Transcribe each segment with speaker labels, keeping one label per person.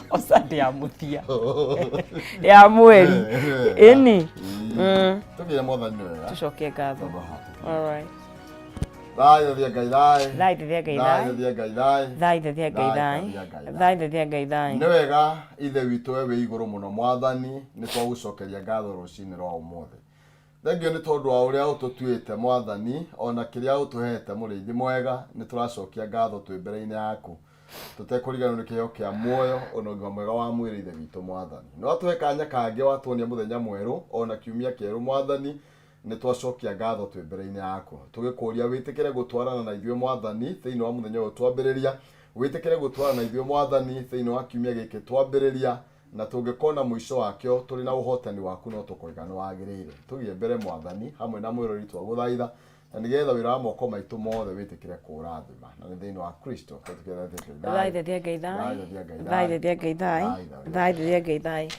Speaker 1: O Sunday ya mũthia ya mweri, ĩni.
Speaker 2: Tũgĩre Mwathani nĩ wega.
Speaker 1: Tũcokie ngatho. Alright.
Speaker 2: Thayũ thia Ngai thayũ.
Speaker 1: Thayũ thia Ngai
Speaker 2: thayũ. Thia Ngai thayũ.
Speaker 1: Thayũ thia Ngai thayũ. Thayũ thia Ngai thayũ.
Speaker 2: Nĩ wega, Ithe witũ we wĩ igũrũ mũno, Mwathani, nĩ twagũcokeria ngatho rũcinĩ rwa ũmũthĩ. Thengiũ nĩ tondũ wa ũrĩa ũtũtuĩte, Mwathani, ona kĩrĩa ũtũhete, mũrĩithi mwega, nĩ tũracokia ngatho twĩ mbere-inĩ yaku. Tũtekũriganĩrwo nĩ kĩheo kĩa muoyo ona ũgima mwega wa mwĩrĩ, Ithe witũ Mwathani. Nĩ watũhe kanya kangĩ, watuonia mũthenya mwerũ ona kiumia kĩerũ, Mwathani, nĩ twacokia ngatho twĩ mbere-inĩ yaku. Tũgĩkũria wĩtĩkĩre gũtwarana na ithuĩ, Mwathani, thĩinĩ wa mũthenya ũyũ twambĩrĩria, wĩtĩkĩre gũtwarana na ithuĩ, Mwathani, thĩinĩ wa kiumia gĩkĩ twambĩrĩria, na tũngĩkona mũico wakĩo tũrĩ na ũhotani waku no tũkoiga nĩ wagĩrĩire. Tũgĩe mbere, Mwathani, hamwe na mwĩrori twagũthaitha, na nĩgetha wĩra wa moko maitũ mothe wĩtĩkĩre kũũrathima, na nĩ thĩinĩ wa Kristo.
Speaker 1: Thayũ thia Ngai thayũ. Thayũ thia Ngai thayũ. Thayũ thia Ngai thayũ.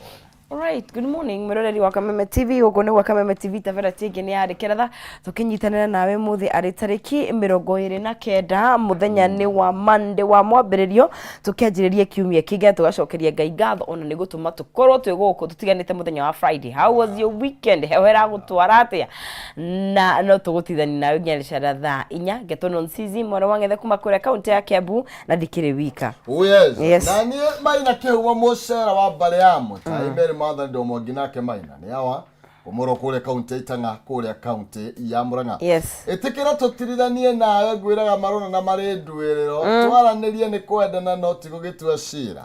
Speaker 1: Alright, good morning mwĩroreri wa Kameme TV. Gũkũ nĩ gwa Kameme TV, tabera tingĩ nĩ yarĩ kĩratha tũkĩnyitanĩra nawe mũthĩ arĩ tarĩki 29, mũthenya nĩ wa Monday wa mwambĩrĩrio, tũkĩanjĩrĩria kiumia kĩngĩ na tũgacokeria Ngai ngatho ona nĩ gũtũma tũkorwo twĩ gũkũ tũtiganĩte mũthenya wa Friday. How was your weekend? Heho ĩragũtwara atĩa? Na no tũgũtithania nawe nginya rĩcara thaa 4. Ngetwo Nonsizi mwana wa Ng'ethe kuma kũrĩa kaunti ya Kiambu na ndikĩrĩ wika.
Speaker 2: Oh yes.
Speaker 1: Yes.
Speaker 2: Na niĩ Maina Kĩhumo, mũcera wa mbarĩ ya Mũtai Mary, Mwathani ndo mwangi nake Maina nĩ awa ũmũro kũrĩa kaunti ya Itang'a, kũrĩa kaunti ya Murang'a. Ĩtĩkĩra tũtirithanie nawe, ngwĩraga marona na marĩ nduĩrĩro, twaranĩrie nĩ kwendana no ti gũgĩtua cira.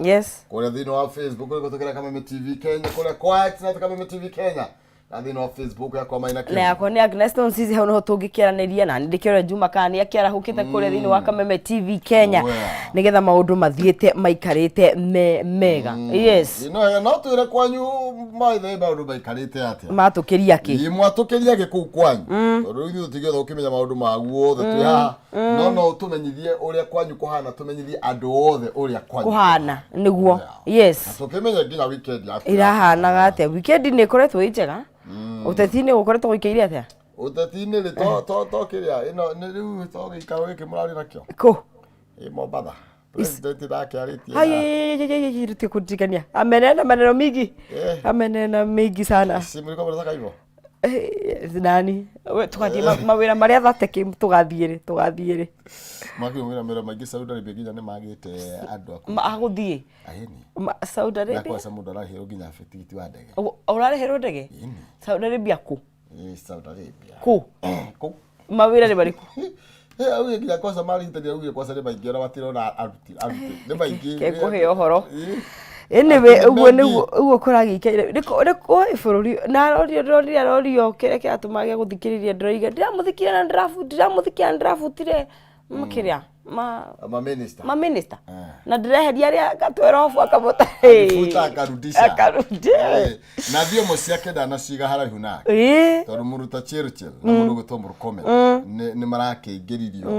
Speaker 2: Kũrĩa thĩinĩ wa Facebook nĩ gũtũkĩra Kameme TV Kenya, kũrĩa kwa X na Kameme TV Kenya, na thĩinĩ wa Facebook yakwa Maina
Speaker 1: Na
Speaker 2: Kĩhumo.
Speaker 1: Yakwa nĩ Agnes Nonsizi, hau niho tũngĩkĩaranĩria na ndĩkĩore Juma kana nĩ akĩarahũkĩte kũrĩa thĩinĩ wa Kameme TV Kenya,
Speaker 2: Well.
Speaker 1: nĩgetha maũndũ mathiĩte maikarĩte me mega. Yes.
Speaker 2: No no twĩre kwanyu maithe maũndũ maikarĩte atĩa?
Speaker 1: Matũkĩria kĩ?
Speaker 2: Ĩ, mwatũkĩria gĩ kũu kwanyu, tondũ rĩu ithuĩ tũtigĩothe ũkĩmenya maũndũ maguo othe twĩ haha, no no ũtũmenyithie ũrĩa kwanyu kũhana, tũmenyithie andũ othe ũrĩa kwanyu
Speaker 1: kũhana nĩguo. Yes.
Speaker 2: Tũkĩmenye nginya weekend yaku
Speaker 1: Irahanaga atĩa? Weekend nĩ ĩkoretwo ĩ njega. Ũteti-inĩ gũkoretwo gũikaire atĩa?
Speaker 2: Ũteti-inĩ rĩ, to kĩrĩa ĩno nĩ rĩu to gĩikaro gĩkĩ mũrarĩ nakĩo
Speaker 1: Kũ?
Speaker 2: Ĩ Mombatha, president nake arĩtie.
Speaker 1: Rutie kũndirikania, amenena maneno mingi. Amenena mingi sana.
Speaker 2: Si mlikuwa mnataka hivyo?
Speaker 1: Nani we, tũgathiĩ mawĩra marĩa thate kĩ, tũgathiĩ rĩ, tũgathiĩ rĩ?
Speaker 2: Makiumĩra mĩra maingĩ Saudi Arabia nginya nĩ magĩte andũ a
Speaker 1: Agũthiĩ
Speaker 2: Ahĩni.
Speaker 1: Saudi
Speaker 2: Na
Speaker 1: Arabia.
Speaker 2: kwaca mũndũ ararĩhĩrwo nginya tigiti wa ndege.
Speaker 1: Ũrarĩhĩrwo ndege?
Speaker 2: Ĩni.
Speaker 1: Saudi Arabia kũ?
Speaker 2: Ĩ, Saudi Arabia.
Speaker 1: Kũ?
Speaker 2: Kũ?
Speaker 1: Mawĩra nĩ marĩkũ?
Speaker 2: Eh, augire nginya kwaca marigitani, augire kwaca nĩ maingĩ ona matirona aruti nĩ maingĩ.
Speaker 1: Ke kũhe ũhoro.
Speaker 2: Ĩ.
Speaker 1: Anyway,
Speaker 2: Atĩ nĩ
Speaker 1: ũguo
Speaker 2: maingĩ.
Speaker 1: Nĩguo ũguo kũragĩikaire nĩ kũ bũrũri na arorio, ndĩronire arorio kĩrĩa kĩratũma age gũthikĩrĩria, ndĩroiga ndiramũthikĩrĩria na ndiramũthikĩrĩria na ndĩrabutire kĩrĩa ma
Speaker 2: Ma minister.
Speaker 1: Ma minister.
Speaker 2: Eh.
Speaker 1: Na ndĩreheria arĩa agatwera obu akamũta.
Speaker 2: Alifuta akarudisha.
Speaker 1: Akarudisha.
Speaker 2: Eh, na thiomo ciake ndanaciga haraihu nake, tondũ mũruta Churchill na mũndũ ũgwĩtwo Murkomen nĩ marakĩingĩririo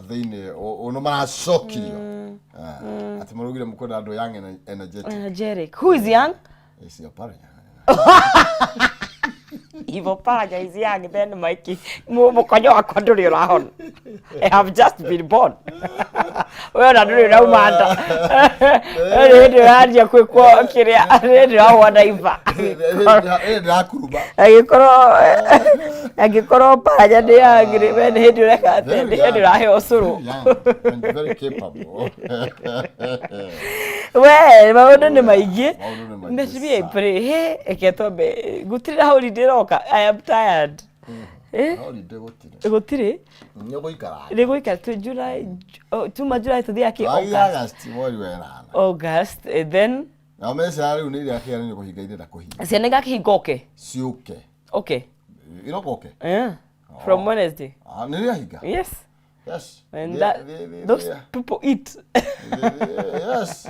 Speaker 2: thĩinĩ, nĩ maracokirio. Ah, atĩ maraugire mũkwenda andũ young and energetic.
Speaker 1: Energetic. Who is young?
Speaker 2: Icio paranya.
Speaker 1: Ivo Paranya is young then Mikey. Mũkonyo wakwa ndũrĩ ũrahona. I have just been born. We ona ndũrĩ ũrauma nda. Nĩ hĩndĩ ũranjia kwĩkwo kĩrĩa, nĩ hĩndĩ ũrahũa ndaiba.
Speaker 2: Ĩĩ, ndĩrakuruma.
Speaker 1: Angĩkorwo Paranya nĩ young rĩ, we nĩ hĩndĩ ũreka atĩa? Nĩ hĩndĩ ũraheo ũcũrũ.
Speaker 2: Very young and very capable.
Speaker 1: We maũndũ nĩ maingĩ.
Speaker 2: Maũndũ nĩ maingĩ
Speaker 1: Let me
Speaker 2: sana.
Speaker 1: pray. He, reke twambe gũtirĩ na holiday ĩroka. I am tired. Eh?
Speaker 2: Holiday gũtirĩ.
Speaker 1: Gũtirĩ.
Speaker 2: Nĩ gũikara.
Speaker 1: Nĩ gũikara twĩ July, oh, tuma July tũthiĩ akĩ
Speaker 2: Twagĩa
Speaker 1: August.
Speaker 2: August mweri wa ĩnana.
Speaker 1: August, then
Speaker 2: Nao mbeca rĩu nĩ iria kĩgeranio kũhinga irenda kũhinga.
Speaker 1: Ciana igakĩhinga oke.
Speaker 2: Ciũke.
Speaker 1: Okay.
Speaker 2: Iroka oke.
Speaker 1: Yeah. From Wednesday.
Speaker 2: Ah, nĩ rĩahinga.
Speaker 1: Yes.
Speaker 2: Yes.
Speaker 1: And that, those people eat.
Speaker 2: Yes.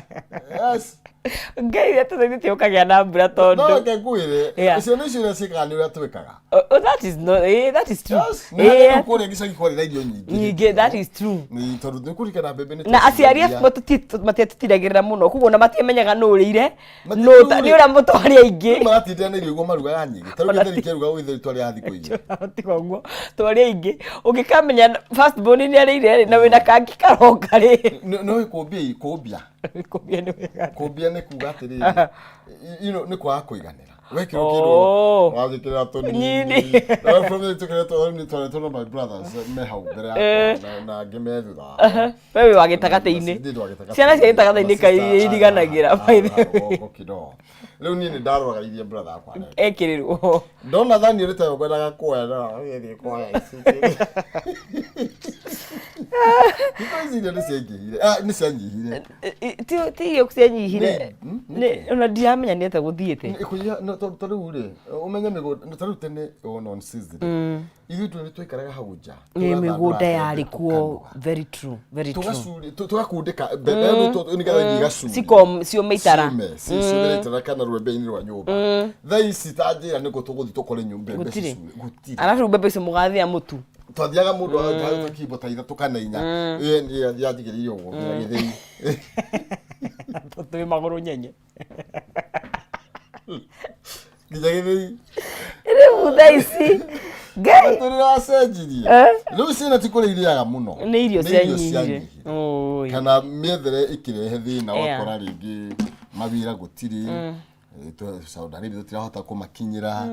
Speaker 1: Ngai atũteithĩtie ũkagĩa na mbura
Speaker 2: No
Speaker 1: tondũ
Speaker 2: reke ngwĩre, ciana icio iria ciĩkaga nĩ ũrĩa twĩkaga.
Speaker 1: Oh, that is not, that is true.
Speaker 2: Yes. Nĩ harĩa rĩu kũrĩa gĩcagi kwarĩ na irio nyingĩ.
Speaker 1: Nyingĩ, that is true.
Speaker 2: Nĩ tondũ nĩ kũririkana mbembe nĩ
Speaker 1: Na aciari
Speaker 2: twaciendagia.
Speaker 1: Matiatũtiragĩrĩra mũno, koguo ona matiamenyaga nũ ũrĩire, nĩ ũrĩa mũtwari aingĩ.
Speaker 2: Rĩu maratindĩra na irio iguo marugaga nyingĩ. Ta rĩu
Speaker 1: Ona
Speaker 2: gĩtheri kĩaruga gĩtheri twarĩaga thikũ 2.
Speaker 1: Tiga ũguo, twarĩ aingĩ, ũngĩkamenya first born nĩ arĩire rĩ, na wĩna kangĩ karoka rĩ.
Speaker 2: No kũmbia kũmbia.
Speaker 1: Kũmbia nĩ wega.
Speaker 2: Kũmbia nĩ kuga atĩrĩrĩ, nĩ kwaga kũiganĩra. Wekĩrwo
Speaker 1: Oh.
Speaker 2: kĩndũ wagĩkĩrĩra tũnini.
Speaker 1: Nini.
Speaker 2: Na from the tũkĩrĩra tũnini twarĩtwo na my brothers me hau mbere yakwa na angĩ me thutha wakwa.
Speaker 1: We wĩ wa gĩtagatĩ-inĩ.
Speaker 2: Ndĩ wa gĩtagatĩ-inĩ.
Speaker 1: Ciana cia gĩtagatĩ-inĩ
Speaker 2: Na
Speaker 1: kaĩ
Speaker 2: sister
Speaker 1: iriganagĩra, by the way.
Speaker 2: rũgongo kidogo. Rĩu niĩ nĩ ndaroraga iria brother yakwa areka.
Speaker 1: Ekĩrĩrwo.
Speaker 2: Ndona thani ĩrĩ tayo ngwendaga kuoya no thiĩ kuoya ici. Thikũ ici irio nĩ ciaingĩhire. Ah, nĩ cianyihire.
Speaker 1: Ti irio cianyihire.
Speaker 2: Nĩ-
Speaker 1: Ona ndiramenya nĩ atĩa gũthiĩte.
Speaker 2: Kũnyiha no tondũ rĩu rĩ ũmenye mĩgũnda ta rĩu tene ona on season ithuĩ tũ nĩ twaikaraga hau nja
Speaker 1: Nĩ
Speaker 2: tũgathandũra
Speaker 1: mĩgũnda
Speaker 2: mbembe
Speaker 1: yarĩ kuo.
Speaker 2: tũkanoga.
Speaker 1: Very true. Very true.
Speaker 2: Tũgakundĩka mbembe ĩno nĩgetha ĩthiĩ ĩgacurio.
Speaker 1: Ciũme itara.
Speaker 2: Ciũme, ciũmĩre itara kana rwembe-inĩ rwa nyũmba. Thaa ici ta njĩra nĩkũ tũgũthiĩ tũkore mbembe
Speaker 1: Gũtirĩ.
Speaker 2: cicure gũtirĩ.
Speaker 1: Arabu mbembe icio mũgathĩa mũtu.
Speaker 2: Twathiaga mũndũ agagĩta kimbo ta ithatũ kana inya yanjigĩrĩire ũguo nginya gĩthĩi.
Speaker 1: Twĩ magũrũ nyenye.
Speaker 2: Nginya gĩthĩi.
Speaker 1: Rĩu thaa ici Ngai
Speaker 2: Tũrĩracenjirie. Rĩu ciana ti kũrĩa irĩaga mũno.
Speaker 1: Nĩ irio cianyihire.
Speaker 2: Cianyihire.
Speaker 1: Oi.
Speaker 2: Kana mĩethere ĩkĩrehe thĩna
Speaker 1: Yeah.
Speaker 2: ũgakora rĩngĩ mawĩra gũtirĩ. Saudi Arabia tũtirahota kũmakinyĩra.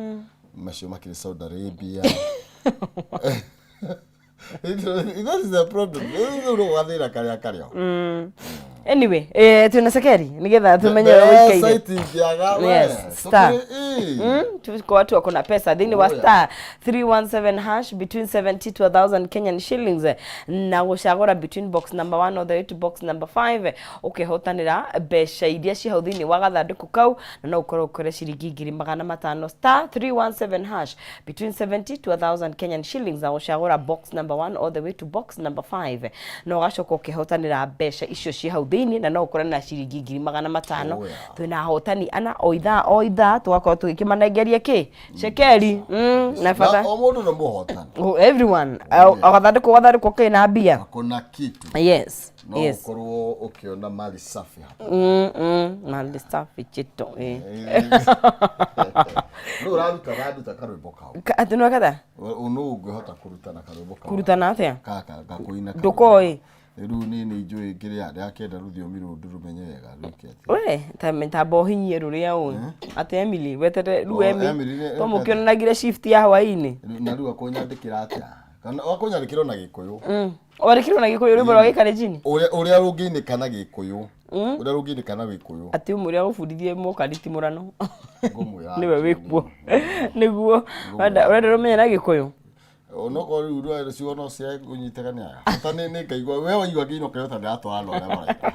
Speaker 2: Macio makĩrĩ Saudi Arabia. That is the problem. Rĩu nĩ gathĩna karĩa karĩo.
Speaker 1: Anyway, twĩna cekeri nĩgetha tũmenye ũrĩa
Speaker 2: Mbeca
Speaker 1: ũikaire.
Speaker 2: itingĩaga we.
Speaker 1: Yes, star.
Speaker 2: Tũkĩrĩ-
Speaker 1: Kwa watu wako na pesa thĩinĩ wa
Speaker 2: Oh, yeah.
Speaker 1: star 317 hash between 70 to 1000 Kenyan shillings na gũcagũra between box number 1 all the way to box number 5 ũkehotanĩra mbeca iria ci hau thĩinĩ wa gathandũkũ kau na no ũkorwo ũkore ciringi 500,000 star 317 hash between 70 to 1000 Kenyan shillings na gũcagũra box number 1 all the way to box number 5 na ũgacoka ũkehotanĩra mbeca icio ci hau thĩinĩ na no ũkorane na ciringi 500,000.
Speaker 2: Oh, yeah.
Speaker 1: Twĩna ahotani ana o ithaa o ithaa tũgakorwo tũgĩkĩmanengeria kĩ cekeri na bata
Speaker 2: Na o mũndũ nĩ mũhotani.
Speaker 1: Oh, everyone o gathandũkũ gathandũkũ kĩna mbia.
Speaker 2: Kuna kitu.
Speaker 1: Yes.
Speaker 2: No
Speaker 1: Yes.
Speaker 2: ũkorwo ũkĩona mali safi hapa.
Speaker 1: Mali safi chito eh.
Speaker 2: Rĩu ũraruta ũraruta karwĩmbo kau.
Speaker 1: Atĩ nĩ wakatha
Speaker 2: Nũ ũngĩhota kũruta na karwĩmbo kau?
Speaker 1: Kũrutana atĩa?
Speaker 2: Gaka gakũina.
Speaker 1: Ndũkoĩ.
Speaker 2: Rĩu niĩ nĩ njũĩ kĩrĩa ndĩrakĩenda rũthiomi rũu ndĩrũmenye wega rwĩke atĩa.
Speaker 1: We ta mĩtambo ũhinyie rũrĩa ũĩ atĩ Emily wetere rĩu
Speaker 2: Oh,
Speaker 1: Emily
Speaker 2: Emily
Speaker 1: to mũkĩonanagire shift ya hwaĩ-inĩ.
Speaker 2: Na rĩu akũnyandĩkĩra atĩa? Kana akũnyandĩkĩra na Gĩkũyũ.
Speaker 1: Wandĩkĩrwo na Gĩkũyũ rwĩmbo rwa Gĩkalenjini?
Speaker 2: Ũrĩa rũngĩinĩka na Gĩkũyũ. Ũrĩa rũngĩinĩka na Gĩkũyũ.
Speaker 1: Atĩ ũmwe ũrĩa gũbundithie mũkari ti mũrano.
Speaker 2: Ngũmwĩra.
Speaker 1: Nĩwe wĩkuo nĩguo ũrenda rũmenye na Gĩkũyũ.
Speaker 2: Onokorwo rĩu rwa ciugo no ciage kũnyitĩka nĩ aya. Bata nĩ ngaigua we waigua nginya ũkĩona ta ndĩratwara na ũrĩa maraina.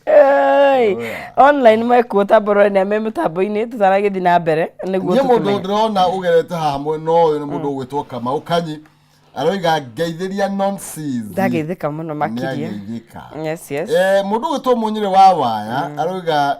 Speaker 1: Hey,
Speaker 2: Oh, yeah.
Speaker 1: online mekuo tambũrore nĩa me mũtambo-inĩ tũtaragĩthiĩ na mbere nĩguo
Speaker 2: Niĩ mũndũ
Speaker 1: tũkĩmenye.
Speaker 2: ndĩrona ũgerete haha mwena ũyũ nĩ mũndũ ũgwĩtwo Kamau Kanyi aroiga ngeithĩria nonsense.
Speaker 1: Ndageithĩka mũno makĩria.
Speaker 2: Nĩageithĩka.
Speaker 1: Yes, yes.
Speaker 2: Mũndũ ũgwĩtwo Mũnyĩrĩ wa Waya aroiga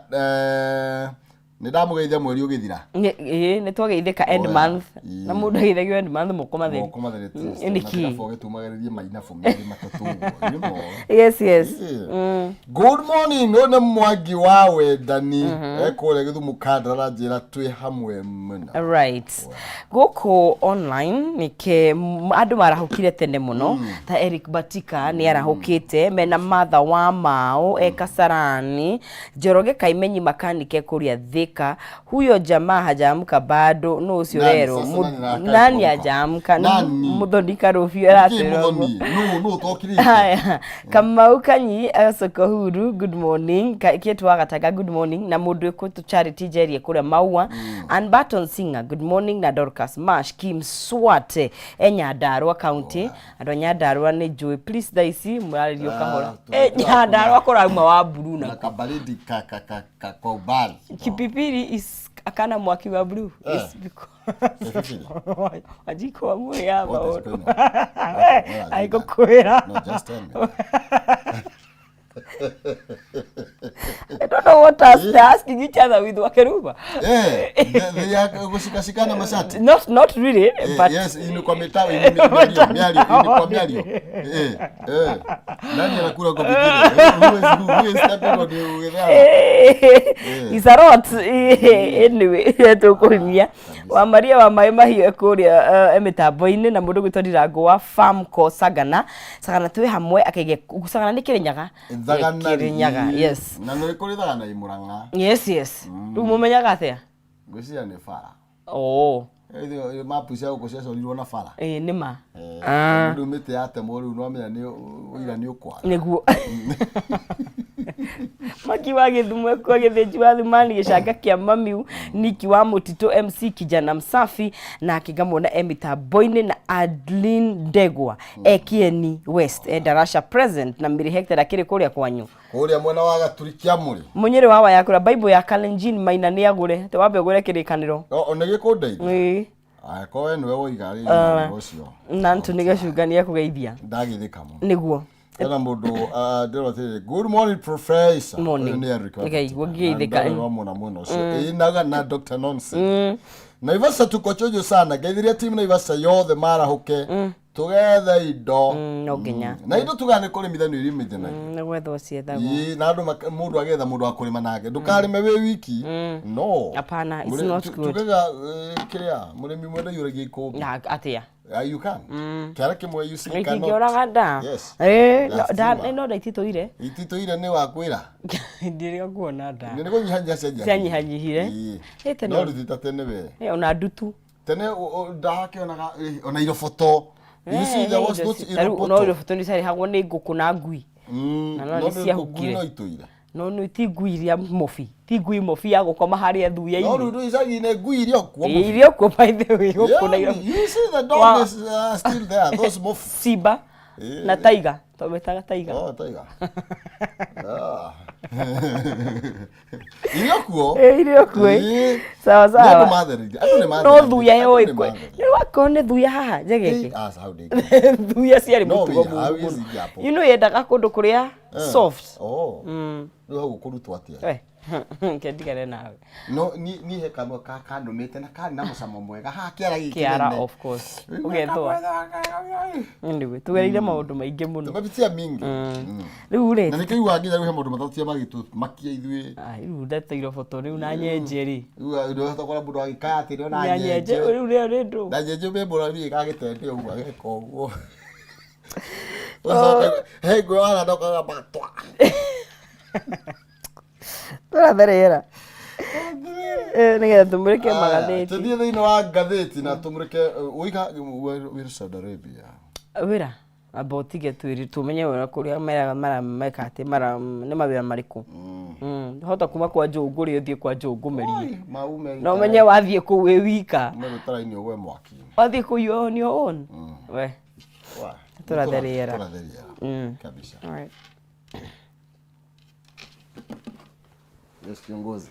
Speaker 2: nĩ ndamũgeithia mweri ũgĩthira.
Speaker 1: Ĩĩ nĩ twageithĩka end
Speaker 2: Oh, yeah.
Speaker 1: month na mũndũ ageithagio end month moko matheri.
Speaker 2: Moko matheri
Speaker 1: Nĩkĩ?
Speaker 2: Gĩtumagĩrĩrie mainabu merĩ matatũ ũguo, you know.
Speaker 1: Yes, yes.
Speaker 2: Yeah. Good morning, ũyũ nĩ Mwangi wa Wendani ekũrĩa Gĩthumo Kandara aranjĩra twĩ hamwe mũno.
Speaker 1: Right. Gũkũ online nĩke andũ marahũkire tene mũno ta Eric Batika nĩ arahũkĩte mena Martha wa Mao e Kasarani Njoroge Kaimenyi makanike kũrĩa Thika huyo jamaa hajaamka bado no ũcio
Speaker 2: Nani?
Speaker 1: rero
Speaker 2: Sasa nani arakae
Speaker 1: nani
Speaker 2: kuamka?
Speaker 1: hajaamka? Nĩ
Speaker 2: Nani?
Speaker 1: Mũthoni Karũbiũ
Speaker 2: Nĩkĩ
Speaker 1: aratwĩra ũguo.
Speaker 2: Mũthoni? Nũ ũtokirĩte?
Speaker 1: Haya, Kamau Kanyi Soko Huru, good morning. Kietu wa Gataga, good morning. Na mũndũ ĩkwĩtwo Charity Jerie kũrĩa Maua. Ann Barton Singer, good morning. Na Dorcas Mash, Kim Swat, e Nyandarua County. Andũ a Nyandarua nĩ njũĩ. Please thaa ici mũrarĩrio kahora. Nyandarua kũrauma wa blue
Speaker 2: Na
Speaker 1: na
Speaker 2: kabaridi ka kwa umbali.
Speaker 1: Kipipiri is akana mwaki wa blue. Is because
Speaker 2: Kipipiri?
Speaker 1: Wajiko wa mwĩ
Speaker 2: What is
Speaker 1: maũndũ.
Speaker 2: going on? What are you
Speaker 1: Aigũkwĩra.
Speaker 2: No, just tell me.
Speaker 1: I don't know what us they're asking each other with Wakeruba.
Speaker 2: They are kushikashikana mashati.
Speaker 1: Not really, but
Speaker 2: Yes, ini kwa mitao, ini miario, miario, ini kwa miario. Nani anakula kwa vingine? Who is stepping on the other?
Speaker 1: It's a lot. Anyway, tũkũhimia. Wa Maria wa maĩ mahiũ kũrĩa mĩtambo-inĩ na mũndũ gwĩtwo Ndirango wa Farmco Sagana. Sagana twĩ hamwe akaige Sagana nĩ Kĩrĩnyaga.
Speaker 2: Thagana.
Speaker 1: Kĩrĩnyaga, yes.
Speaker 2: Na nĩ kũrĩ thagana i Mũrang'a.
Speaker 1: Yes. Rĩu mũmenyaga atĩa?
Speaker 2: Ngwĩciria nĩ bara.
Speaker 1: Oh.
Speaker 2: Ĩthĩ mapu cia gũkũ ciacorirwo na bara.
Speaker 1: Ĩĩ nĩ ma.
Speaker 2: Rĩu mĩtĩ yatemwo rĩu nwamenya nĩ ũira nĩ ũkwaga.
Speaker 1: Nĩguo. Maki wa Gĩthumo ekuo Gĩthĩnji wa Thumani gĩcanga kĩa mamiu Niki wa Mũtitũ MC Kijana Msafi nake ngamwona e mĩtambo-inĩ na Adeline Ndegwa e Kieni West e Darasha present na Miri Hector akĩrĩ kũrĩa kwanyu.
Speaker 2: Kũrĩa mwena wa Gaturi Kĩamũrĩ.
Speaker 1: Mũnyĩrĩ wa wayakũra Bible ya Kalenjin Maina nĩ agũre atĩ wambe ũgũre kĩrĩkanĩro.
Speaker 2: O nĩ gĩkũndeithia.
Speaker 1: Ĩĩ.
Speaker 2: Angĩkorwo we nĩwe woiga rĩ ũndũ ũcio.
Speaker 1: Na Anthony Gacunga nĩ ekũgeithia.
Speaker 2: Ndagĩthĩka mũno.
Speaker 1: Nĩguo.
Speaker 2: Hena mũndũ ndĩrona atĩrĩrĩ, good morning professor.
Speaker 1: Morning.
Speaker 2: Ũyũ nĩ Eric wa
Speaker 1: Nĩkaigua
Speaker 2: Gatiga.
Speaker 1: ngĩgeithĩka.
Speaker 2: Na ndarĩ wa mwena mwena ũcio. Ĩĩ, na Dr. Nonsense. Naivasha tuko chojo sana. Ngeithirie timu Naivasha yothe marahũke. Tũgethe indo.
Speaker 1: No nginya.
Speaker 2: Na indo tugaga nĩ kũrĩmithanio irimithanagia.
Speaker 1: Nĩ gwethwo ciethagwo.
Speaker 2: Ĩĩ, na andũ mũndũ agetha mũndũ wa kũrĩma nake. Ndũkarĩme wĩ wiki. No.
Speaker 1: Hapana, it's not good.
Speaker 2: Tugaga kĩrĩa mũrĩmi mwene yũragia ikũmbĩ.
Speaker 1: Na atĩa?
Speaker 2: You can. Kĩara kĩmwe you see cannot.
Speaker 1: Itingĩũraga nda.
Speaker 2: Yes.
Speaker 1: Ĩĩ,
Speaker 2: That's
Speaker 1: nda
Speaker 2: true.
Speaker 1: no nda ititũire.
Speaker 2: Ititũire nĩ wakwĩra.
Speaker 1: Ndĩrĩ kuona nda.
Speaker 2: Nĩ kũnyihanyihia cianyihanyihire.
Speaker 1: Cianyihanyihire.
Speaker 2: Ĩĩ.
Speaker 1: Ĩ tene
Speaker 2: No rĩu ti ta tene we.
Speaker 1: Ona ndutu.
Speaker 2: Tene ndakĩonaga ona iroboto. You see there was not
Speaker 1: No
Speaker 2: iroboto.
Speaker 1: iroboto nĩ ciarĩhagwo nĩ ngũkũ na ngui. Na no
Speaker 2: No
Speaker 1: nĩ
Speaker 2: rĩu
Speaker 1: ciahukire.
Speaker 2: ngui no itũire.
Speaker 1: No nĩ ti ngui iria mobi. Ti ngui mobi ya gũkoma harĩa
Speaker 2: No
Speaker 1: thuya-inĩ.
Speaker 2: rĩu rĩu icagi-inĩ ngui iria kuo.
Speaker 1: Ĩ, iria kuo by the way gũkũ na
Speaker 2: Yeah, you see the dog
Speaker 1: Wa-
Speaker 2: is still there. Those mof.
Speaker 1: Simba na tiger. Twamĩtaga tiger.
Speaker 2: Oh, tiger. Ah. Iria kuo.
Speaker 1: Ĩ, iria kuo.
Speaker 2: Ĩ.
Speaker 1: Sawa
Speaker 2: Nĩ andũ
Speaker 1: sawa.
Speaker 2: matheririe. Andũ nĩ
Speaker 1: No
Speaker 2: matheririe.
Speaker 1: thuya
Speaker 2: Andũ
Speaker 1: yoĩ
Speaker 2: nĩ
Speaker 1: kwe.
Speaker 2: matheririe.
Speaker 1: Nĩ wakorwo nĩ thuya haha njegeke.
Speaker 2: Ĩ, aca, hau ndĩngĩ.
Speaker 1: Thuya ciarĩ
Speaker 2: No,
Speaker 1: mũtugo
Speaker 2: we-
Speaker 1: mũũru
Speaker 2: how
Speaker 1: mũno.
Speaker 2: is it hapo?
Speaker 1: You know yendaga kũndũ kũrĩa soft.
Speaker 2: Oh. Rĩu hau ũkũrutwo atĩa?
Speaker 1: We, kendigane nawe.
Speaker 2: No ni he kanua ka kandũmĩte na karĩ na mũcamo mwega haha kĩara gĩkĩ
Speaker 1: Kĩara
Speaker 2: kĩnene.
Speaker 1: of course. Ũgethũa. Anyway, tugereire maũndũ maingĩ mũno.
Speaker 2: Tumepitia mingi.
Speaker 1: Rĩu rĩ,
Speaker 2: Na nĩkĩo iguaga nginya rĩu he maũndũ matatũ magĩtũmakia ithuĩ.
Speaker 1: Rĩu ndete iroboto rĩu na nyenje rĩ.
Speaker 2: Rĩu ndũhota kũra mũndũ agĩkaya atĩrĩ ona
Speaker 1: Na nyenje
Speaker 2: nyenje.
Speaker 1: rĩu rĩo nĩ ndũ.
Speaker 2: Na nyenje ũmĩmbũra gagĩtende ũguo ageka ũguo. Ũgacoka he ngũĩ wahana ũkauga matwa.
Speaker 1: Tũratherera. Nĩgetha tũmũrĩke magathĩti.
Speaker 2: Tũthiĩ thĩinĩ wa ngathĩti na tũmũrĩke ũiga wĩra Saudi Arabia.
Speaker 1: Wĩra amba ũtige twĩri tũmenye wĩra kũrĩa meraga marameka atĩ mara nĩ mawĩra marĩkũ. Hota kuma kwa Njũngũ rĩ ũthiĩ kwa Njũngũ merie.
Speaker 2: Maume.
Speaker 1: Na ũmenye wathiĩ kũu wĩ wika.
Speaker 2: Ume rũtara-inĩ ũgwe mwaki-inĩ.
Speaker 1: Wathiĩ kũu you on your own. We.
Speaker 2: Wa.
Speaker 1: Tũratherera.
Speaker 2: Tũratherera. Kabisa.
Speaker 1: All right.
Speaker 2: Yes, kiongozi.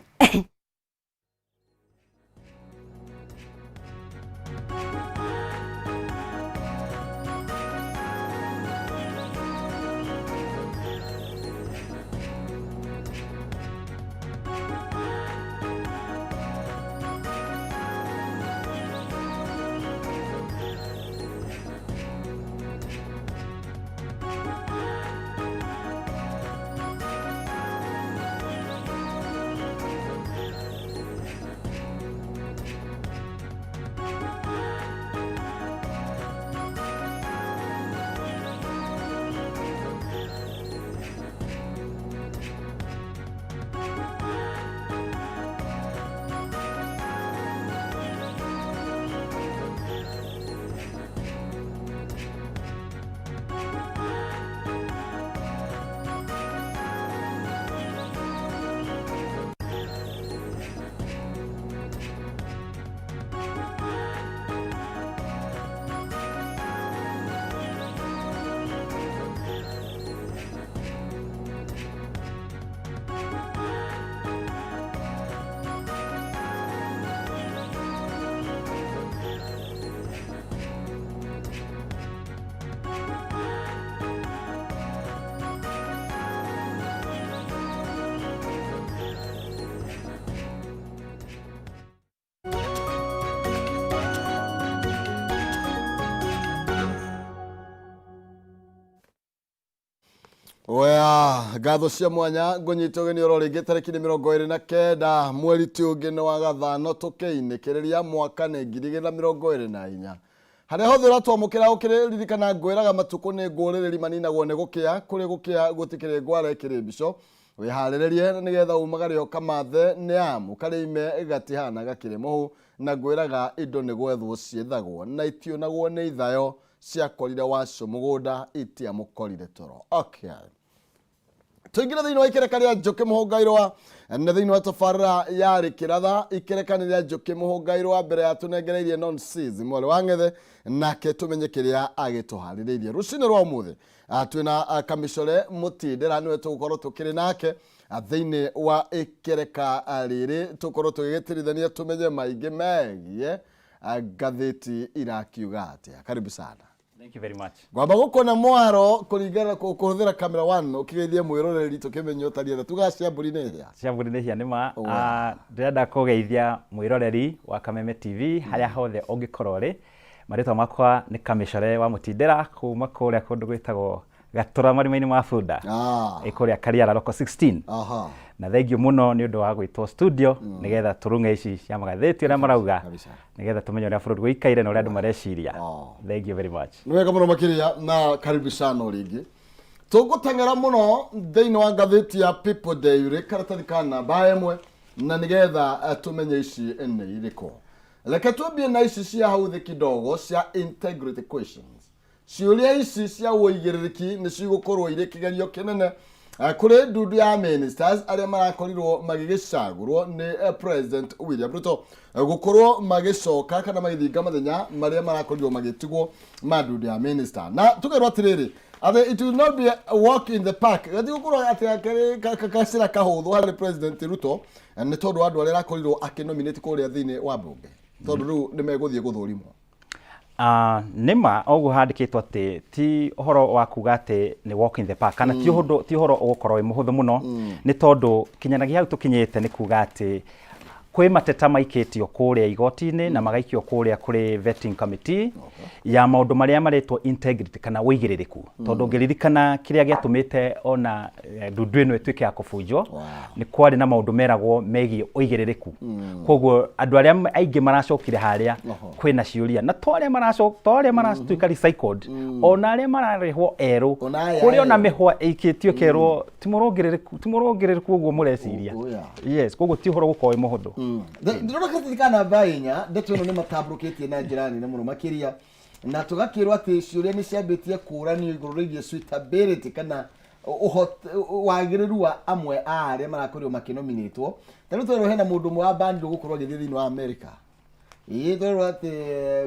Speaker 2: Oya, ngatho cia mwanya ngũnyita ũgeni oro rĩngĩ tarĩki nĩ 29 mweri ti ũngĩ nĩ wa gathano tũkĩinĩkĩrĩria mwaka nĩ 2024. Harĩa hothe ũratwamũkĩra ũkĩririkana ngwĩraga matukũ nĩ ngũrĩrĩri maninagwo nĩ gũkĩa, kũrĩ gũkĩa gũtikĩrĩ ngwara ĩkĩrĩ mbico. Wĩharĩrĩrie na nĩgetha umagare ũkamathe nĩ amu karĩ ime gatihana gakĩrĩ mũhu na ngwĩraga indo nĩ gwethwo ciethagwo na itionagwo nĩ ithayo ciakorire wacio mũgũnda itiamũkorire toro. Okay. Tũingĩre thĩinĩ wa ikereka rĩa njũkĩ mũhũngairwa na thĩinĩ wa tabarĩra ya rĩkĩratha ikereka nĩ rĩa njũkĩ mũhũngairwa mbere ya tũnengereirie non seas mwarĩ wa ng'ethe nake tũmenye kĩrĩa agĩtũharĩrĩirie rũcinĩ rwa ũmũthĩ. Twĩna Kamĩcore Mũtindĩra nĩwe tũgũkorwo tũkĩrĩ nake thĩinĩ wa ikereka rĩrĩ tũkorwo tũgĩgĩtirithania tũmenye maingĩ megiĩ ngathĩti irakiuga atĩa. Karibu sana.
Speaker 3: Thank you very much.
Speaker 2: Ngwamba gũkona mwaro kũringana kũhũthĩra camera one ũkĩgeithia mwĩroreri tũkĩmenye ũtariĩ atĩa. Tugaga cia mbũri nĩ hĩa.
Speaker 3: Cia mbũri nĩ hĩa nĩ ma. Ndĩrenda kũgeithia mwĩroreri wa Kameme TV harĩa hothe ũngĩkorwo ũrĩ. Marĩtwa makwa nĩ Kamĩcore wa Mũtindĩra kuma kũrĩa kũndũ gwĩtagwo Gatũra marima-inĩ ma bunda. Ĩ kũrĩa Kariara Local 16. Na thengiũ mũno nĩ ũndũ wa gwĩtwo studio nĩgetha tũrung'e ici cia magathĩti ũrĩa marauga nĩgetha tũmenye ũrĩa bũrũri ũikaire na ũrĩa andũ mareciria. Thank you very much.
Speaker 2: Nĩ wega mũno makĩria na karibu sana o rĩngĩ. Tũgũteng'era mũno thĩinĩ wa ngathĩti ya People Daily karatathi ka namba 1 na nĩgetha tũmenye ici nĩ irĩkũ. Reke twambie na ici cia hau thĩ kidogo cia integrity questions. Ciũria ici cia ũigĩrĩrĩki nĩ cigũkorwo irĩ kĩgerio kĩnene kũrĩ ndundu ya ministers arĩa marakorirwo magĩgĩcagũrwo nĩ President William Ruto gũkorwo magĩcoka kana magĩthinga mathenya marĩa marakorirwo magĩtigwo ma ndundu ya minister. Na tũkerwo atĩrĩrĩ atĩ it will not be a walk in the park, gatigũkorwo atĩ akĩrĩ gacĩra kahũthũ harĩ President Ruto nĩ tondũ wa andũ arĩa arakorirwo akĩnominate kũrĩa thĩinĩ wa mbunge, tondũ rĩu nĩ megũthiĩ gũthũrimwo.
Speaker 3: Nĩ ma ũguo handĩkĩtwo atĩ ti ũhoro wa kuga atĩ nĩ walk in the park kana ti ũndũ ti ũhoro ũgũkorwo wĩ mũhũthũ mũno nĩ tondũ kinyanagia hau tũkinyĩte nĩ kuga atĩ kwĩ mateta maikĩtio kũrĩa igoti-inĩ na magaikio kũrĩa kũrĩ vetting committee ya maũndũ marĩa maretwo integrity kana ũigĩrĩrĩku tondũ ũngĩririkana kĩrĩa gĩatũmĩte ona ndundu ĩno ĩtuĩke ya kũbunjwo nĩ kwarĩ na maũndũ meragwo megiĩ ũigĩrĩrĩku koguo andũ arĩa aingĩ maracokire harĩa kwĩna ciũria na to arĩa maracoka to arĩa maratuĩka recycled ona arĩa mararehwo erũ
Speaker 2: Ona aya
Speaker 3: kũrĩ ona
Speaker 2: erũ.
Speaker 3: mĩhwa ĩikĩtio ĩkerwo ti mũrũngĩrĩrĩku ti mũrũngĩrĩrĩku ũguo mũreciria. Yes, koguo ti ũhoro gũkorwo wĩ mũhũthũ.
Speaker 2: Ndĩrona karatathi ka namba 4 ndeto ĩno nĩ matambũrũkĩtie na njĩra nene mũno makĩria na tũgakĩrwo atĩ ciũria nĩ ciambĩtie kũranio igũrũ rĩgiĩ suitability kana wagĩrĩru wa amwe a arĩa marakorirwo makĩnominĩtwo. Ta rĩu twerwo hena mũndũ ũmwe wabanirwo gũkorwo agĩthiĩ thĩinĩ wa America. Ĩĩ twerwo atĩ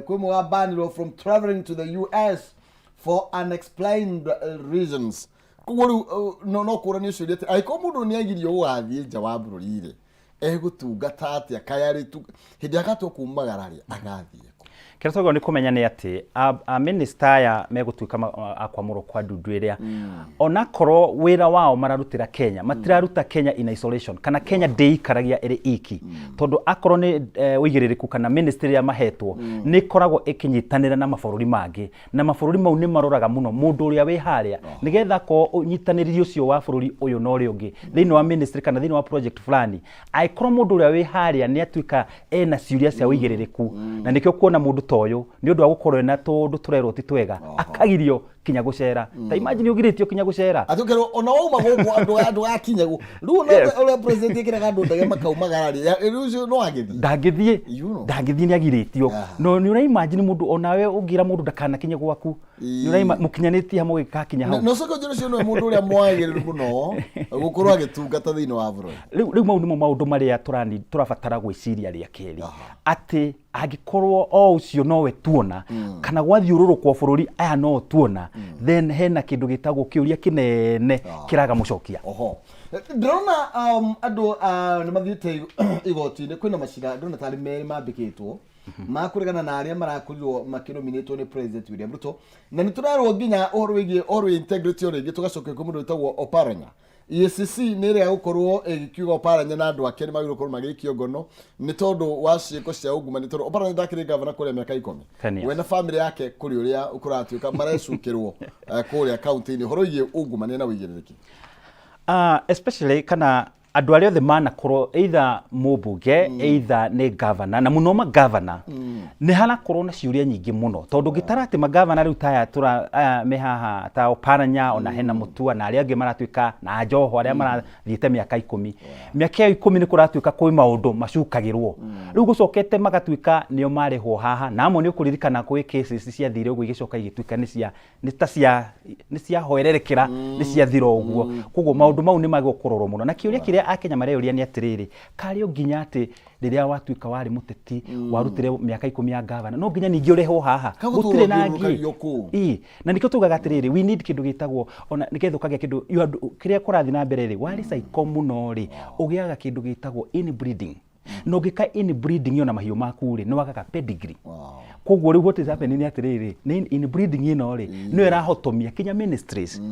Speaker 2: kwĩ ũmwe wabanirwo from traveling to the US for unexplained reasons. Koguo rĩu no kũranio ciũria atĩ angĩkorwo mũndũ nĩ agirio gũgathiĩ nja wa bũrũri rĩ, egũtungata atĩa? Kaĩ arĩ tu hĩndĩ ĩrĩa agatua kumagara rĩ, agathiĩ kũ?
Speaker 3: Kĩrĩa twagĩrĩirwo nĩ kũmenya nĩ atĩ a minister aya megũtuĩka a kwamũrwo kwa ndundu ĩrĩa onakorwo wĩra wao mararutĩra Kenya matiraruta Kenya in isolation kana Kenya ndĩikaragia ĩrĩ iki tondũ akorwo nĩ ũigĩrĩrĩku kana ministry ĩrĩa mahetwo nĩ ĩkoragwo ĩkĩnyitanĩra na mabũrũri mangĩ na mabũrũri mau nĩ maroraga mũno mũndũ ũrĩa wĩ harĩa nĩgetha akorwo ũnyitanĩri ũcio wa bũrũri ũyũ na ũrĩa ũngĩ thĩinĩ wa ministry kana thĩinĩ wa project fulani angĩkorwo mũndũ ũrĩa wĩ harĩa nĩ atuĩka ena ciũria cia ũigĩrĩrĩku na nĩkĩo kuona mũndũ ta ũyũ nĩ ũndũ wa gũkorwo ena tũũndũ tũrerwo ti twega akagirio kinya gũcera ta imagine ũgirĩtio kinya gũcera.
Speaker 2: Atĩ ũkerwo ona wauma gũkũ andũ ndũgakinye gũ rĩu ũrĩa president ekĩraga andũ ndege makaumagara rĩ, rĩu ũcio no agĩthiĩ?
Speaker 3: Ndangĩthiĩ.
Speaker 2: You know.
Speaker 3: Ndangĩthiĩ nĩ agirĩtio. No nĩ ũra imagine mũndũ onawe ũngĩra mũndũ ndakanakinye gwaku nĩ ũraima mũkinyanĩtie hamwe gĩgakinya hau.
Speaker 2: Na ũcoke ũnjĩre ũcio nĩwe mũndũ ũrĩa mwagĩrĩru mũno gũkorwo agĩtungata thĩinĩ wa bũrũri.
Speaker 3: Rĩu mau nĩmo maũndũ marĩa tũrabatara gwĩciria rĩa kerĩ atĩ angĩkorwo o ũcio nowe tuona kana gwathiũrũrũkwo bũrũri aya no tuona then hena kĩndũ gĩtagwo kĩũria kĩnene kĩraga mũcokia.
Speaker 2: Oho ndĩrona andũ nĩ mathiĩte igoti-inĩ kwĩna macira ndĩrona tarĩ merĩ mambĩkĩtwo ma kũregana na arĩa marakorirwo makĩnominĩtwo nĩ President William Ruto na nĩ tũrerwo nginya ũhoro wĩgiĩ ũhoro wĩ integrity o rĩngĩ tũgacokia kwĩ mũndũ wĩtagwo Oparanya. EACC nĩ ĩrega gũkorwo ĩgĩkiuga Oparanya na andũ ake nĩ magĩrĩirwo gũkorwo magĩikio ngono nĩ tondũ wa ciĩko cia ungumania, tondũ Oparanya ndakĩrĩ gavana kũrĩa mĩaka 10.
Speaker 3: 10 years.
Speaker 2: We na famĩlĩ yake kũrĩ ũrĩa kũratuĩka marecukĩrwo kũrĩa kaunti-inĩ ũhoro wĩgiĩ ungumania na ũigĩrĩrĩki.
Speaker 3: Especially kana andũ arĩa othe manakorwo either mũmbunge, either nĩ governor, na mũno magavana, nĩ harakorwo na ciũria nyingĩ mũno, tondũ ngĩtara atĩ magavana rĩu ta aya tũra aya me haha ta Oparanya, ona hena Mutua na arĩa angĩ maratuĩka na Joho arĩa marathiĩte mĩaka 10, mĩaka ĩyo 10 nĩ kũratuĩka kwĩ maũndũ macukagĩrwo, rĩu gũcokete magatuĩka nĩo marehwo haha, na amwe nĩ ũkũririkana kwĩ cases ciathire ũguo igĩcoka igĩtuĩka nĩ cia nĩ ta cia nĩ ciahoererekera, nĩ ciathira ũguo. Koguo maũndũ mau nĩ magĩrĩirwo kũrorwo mũno, na kĩũria kĩrĩa Akenya mareyũria nĩ atĩrĩrĩ, karĩ o nginya atĩ rĩrĩa watuĩka warĩ mũteti, warutire mĩaka 10 ya gavana, no nginya ningĩ ũrehwo haha? Gũtirĩ na angĩ.
Speaker 2: Gũtũrwo kũu.
Speaker 3: Ĩĩ, na nĩkĩo tugaga atĩrĩrĩ, we need kĩndũ gĩtagwo ona nĩgetha ũkagĩa kĩndũ kĩrĩa kũrathiĩ na mbere rĩ, warĩ cycle mũno rĩ, ũgĩaga kĩndũ gĩtagwo inbreeding, na ũngĩka inbreeding ĩyo na mahiũ maku rĩ, nĩ wagaga pedigree. Koguo rĩu what is happening nĩ atĩrĩrĩ, nĩ inbreeding ĩno rĩ, nĩyo ĩrahotomia kinya ministries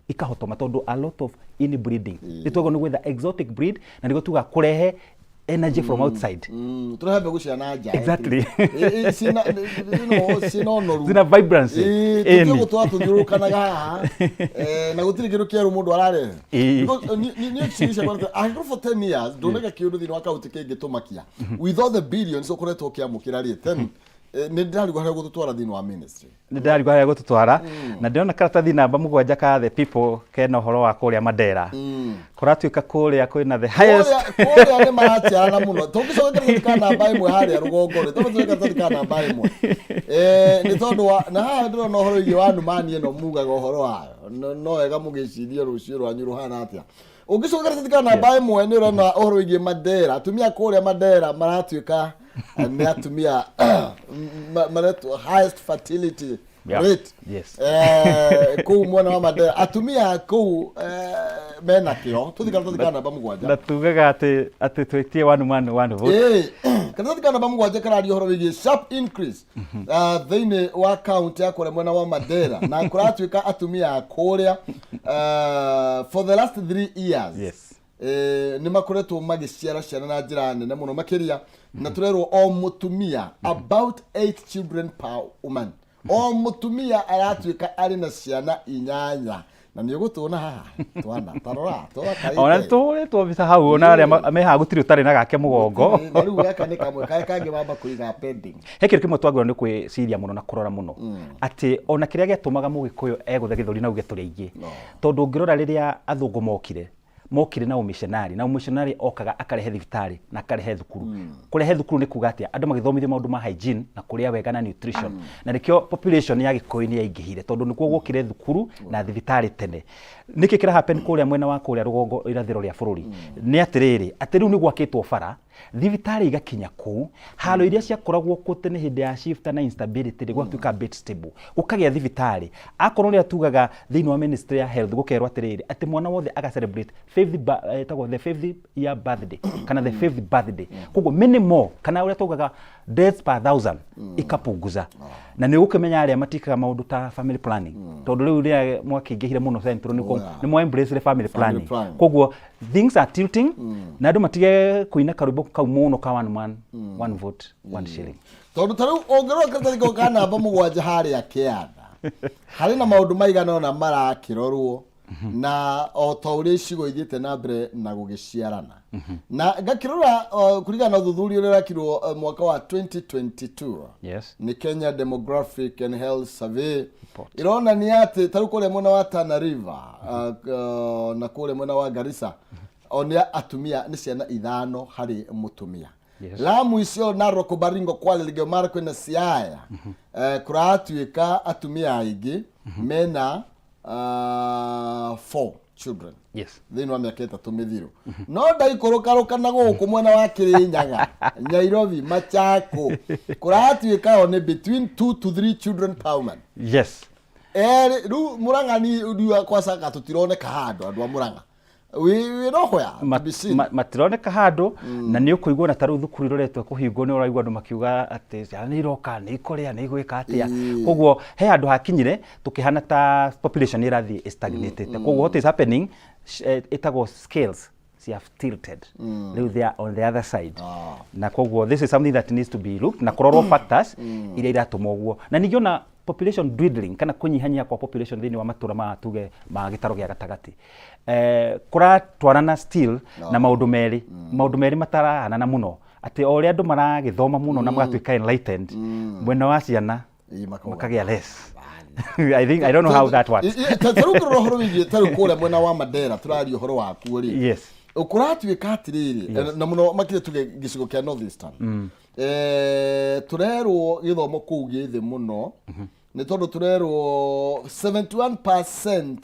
Speaker 3: ikahotoma, tondũ a lot of inbreeding nĩ twagwo nĩ gwetha exotic breed, na nĩguo tuga kũrehe energy from outside.
Speaker 2: Tũrehe mbegũ cia na nja.
Speaker 3: Exactly.
Speaker 2: Ciĩna ciĩna ũnoru.
Speaker 3: Zina vibrancy.
Speaker 2: Ĩĩ, tũtige gũtũra tũthiũrũrũkanaga haha na gũtirĩ kĩndũ kĩerũ mũndũ ararehe. Because, niĩ ciũria ciakwa nĩ atĩ, angĩkorwo for 10 years ndũneka kĩũndũ thĩinĩ wa kaunti kĩngĩtũmakia with all the billions ũkoretwo ũkĩamũkĩra rĩ, then nĩ ndĩrarigwo harĩa ũgũtũtwara thĩinĩ wa ministry.
Speaker 3: Nĩ ndĩrarigwo harĩa gũtũtwara, na ndĩrona karatathi namba 7 ka The People kena ũhoro wa kũrĩa Mandera. Kũratuĩka kũrĩa kwĩna the highest
Speaker 2: Kũrĩa nĩ maraciarana mũno. Tũngĩcoka karatathi ka namba 1 harĩa rũgongo rĩ, tondũ tũrĩ karatathi ka namba 1, nĩ tondũ wa na haha ndĩrona ũhoro wĩgiĩ wa numani ĩno mugaga ũhoro wayo, no wega mũgĩcirie rũciũ rwanyu rũhana atĩa. Ũngĩcoka karatathi ka namba 1 nĩ ũrona ũhoro wĩgiĩ Mandera, atumia kũrĩa Mandera maratuĩka nĩ atumia maretwo highest fertility rate. Kũu mwena wa Mandera atumia kũu mena kĩo. Tũthiĩ karatathi ka namba 7.
Speaker 3: Na tugaga atĩ twĩtie one man one vote.
Speaker 2: Ĩĩ, karatathi ka namba 7 kararia ũhoro wĩgiĩ sharp increase thĩinĩ wa kaunti ya kũrĩa mwena wa Mandera, na kũratuĩka atumia a kũrĩa for the last 3 years nĩ makoretwo magĩciara ciana na njĩra nene mũno makĩria, na tũrerwo o mũtumia about 8 children per woman, o mũtumia aratuĩka arĩ na ciana 8, na nĩ ũgũtũona haha twana tarora twakarĩte.
Speaker 3: Ona tũhũrĩtwo mbica hau, ona arĩa me haha gũtirĩ ũtarĩ na gake mũgongo.
Speaker 2: Na rĩu gaka nĩ kamwe karĩa kangĩ wamba kũiga pending.
Speaker 3: He kĩndũ kĩmwe twagĩrĩirwo nĩ gwĩciria mũno na kũrora mũno, atĩ ona kĩrĩa gĩatũmaga mũgĩkũyũ egũthe gĩthũri na uge tũrĩ aingĩ, tondũ ũngĩrora rĩrĩa athũngũ mokire na ũmishonari, na ũmishonari okaga akarehe thibitarĩ na akarehe thukuru. Kũrehe thukuru nĩ kuga atĩa? Andũ magĩthomithio maũndũ ma hygiene na kũrĩa wega na nutrition, na nĩkĩo population ya gĩkũyũ nĩ yaingĩhire, tondũ nĩkuo gwokire thukuru na thibitarĩ tene. Nĩkĩ kĩra happen kũrĩa mwena wa kũrĩa rũgongo irathĩro rĩa bũrũri nĩ atĩrĩrĩ, atĩ rĩu nĩ gwakĩtwo bara, thibitarĩ igakinya kũu, haro iria ciakoragwo kuo tene hĩndĩ ya shifter na instability rĩ, gwatuĩka bit stable, gũkagĩa thibitarĩ. Akorwo nĩ tugaga thĩinĩ wa ministry ya health gũkerwo atĩrĩrĩ, atĩ mwana wothe aga celebrate fifth ĩtagwo the fifth year birthday kana the fifth birthday, koguo many more, kana ũrĩa tugaga deaths per thousand ikapunguza. Na nĩ ũgũkĩmenya arĩa matikaga maũndũ ta family planning, tondũ rĩu rĩrĩa mwakĩingĩhire mũno central nĩ nĩ mwa embrace family planning.
Speaker 2: Planning.
Speaker 3: Koguo things are tilting, na andũ matige kũina karwĩmbo kau mũno ka one man one vote one shilling.
Speaker 2: Tondũ ta rĩu ũngĩrora karatathi kau ka namba 7 harĩa kĩanda, harĩ na maũndũ maigana ũna marakĩrorwo, na o ta ũrĩa icigo ithiĩte na mbere na gũgĩciarana, na ngakĩrora kũringana na ũthuthuria ũrĩa ũrekirwo mwaka wa 2022 nĩ Kenya Demographic and Health Survey
Speaker 3: Report.
Speaker 2: Ironania atĩ ta rĩu kũrĩa mwena wa Tana River na kũrĩa mwena wa Garissa o nĩ atumia nĩ ciana 5 harĩ mũtumia. Lamu icio, Narok, Baringo, Kwale, Elgeyo Marakwet na Siaya, kũratuĩka atumia aingĩ mena 4 children thĩinĩ wa mĩaka 3 mĩthiru. No ndaikũrũkarũka na gũkũ mwena wa Kĩrĩnyaga, Nairobi, Machako, kũratuĩka o nĩ between 2 to 3 children per woman. Erĩ rĩu Mũrang'a ni kwacanga tũtironeka handũ, andũ a Mũrang'a wĩ roho ya to be seen.
Speaker 3: Matironeka handũ, na nĩ ũkũigua na ta rĩu thukuru iroretwo kũhingwo, nĩ ũraigua andũ makiuga atĩ ciana nĩ iroka, nĩ ikũrĩa, nĩ igwĩka atĩa. Koguo he handũ hakinyire tũkĩhana ta population nĩ ĩrathiĩ stagnatĩte. Koguo what is happening, Ĩtagwo scales have tilted. Rĩu they are on the other side. Na koguo this is something that needs to be looked na kũrorwo factors iria iratũma ũguo. Na ningĩ ona population dwindling kana kũnyihanyia kwa population thĩinĩ wa matũra ma tuge ma gĩtaro gĩa gatagatĩ kũratwarana still na maũndũ merĩ matarahanana mũno, atĩ o ũrĩa andũ maragĩthoma mũno na magatuĩka enlightened, mwena wa ciana
Speaker 2: Ĩ, makauga.
Speaker 3: Makagĩa less. I think, I don't know how that works.
Speaker 2: Ta rĩu ngĩrora ũhoro wĩgiĩ ta rĩu kũrĩa mwena wa Mandera tũraria ũhoro wakuo rĩ, kũratuĩka atĩrĩrĩ, na mũno makĩria tuge gĩcigo kĩa North Eastern, tũrerwo gĩthomo kũu gĩ thĩ mũno, nĩ tondũ tũrerwo 71%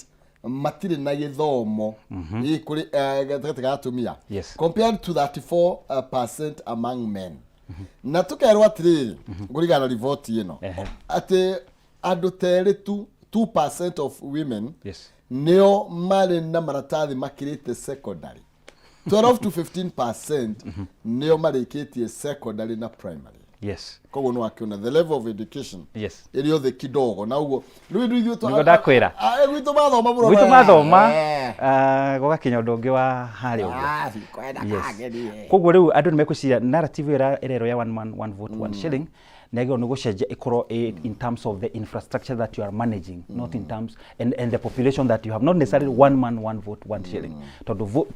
Speaker 2: matirĩ na gĩthomo. Ĩ, kũrĩ gatagatĩ ga atumia compared to 34% among men. Na tũkerwo atĩrĩrĩ, kũringana na riboti ĩno, atĩ andũ terĩ tu, 2% of women nĩo marĩ na maratathi makĩrĩte secondary, 12 to 15% nĩo marĩkĩtie secondary na primary. Koguo nĩ wakĩona the level of education ĩrĩ othe kidogo, na ũguo rĩu ithuĩ
Speaker 3: Nĩguo ndakwĩra.
Speaker 2: Ah, gwitũ mathoma mũno.
Speaker 3: Gwitũ mathoma gũgakinya ũndũ ũngĩ wa harĩa ũguo.
Speaker 2: Ah, kwenda kagerie.
Speaker 3: Koguo rĩu andũ nĩ mekwĩciria narrative ĩrĩa ĩrerwo ya one man one vote one shilling nĩ yagĩrĩirwo nĩ gũcenjia ĩkorwo in terms of the infrastructure that you are managing, not in terms and the population that you have, not necessarily one man one vote one shilling, tondũ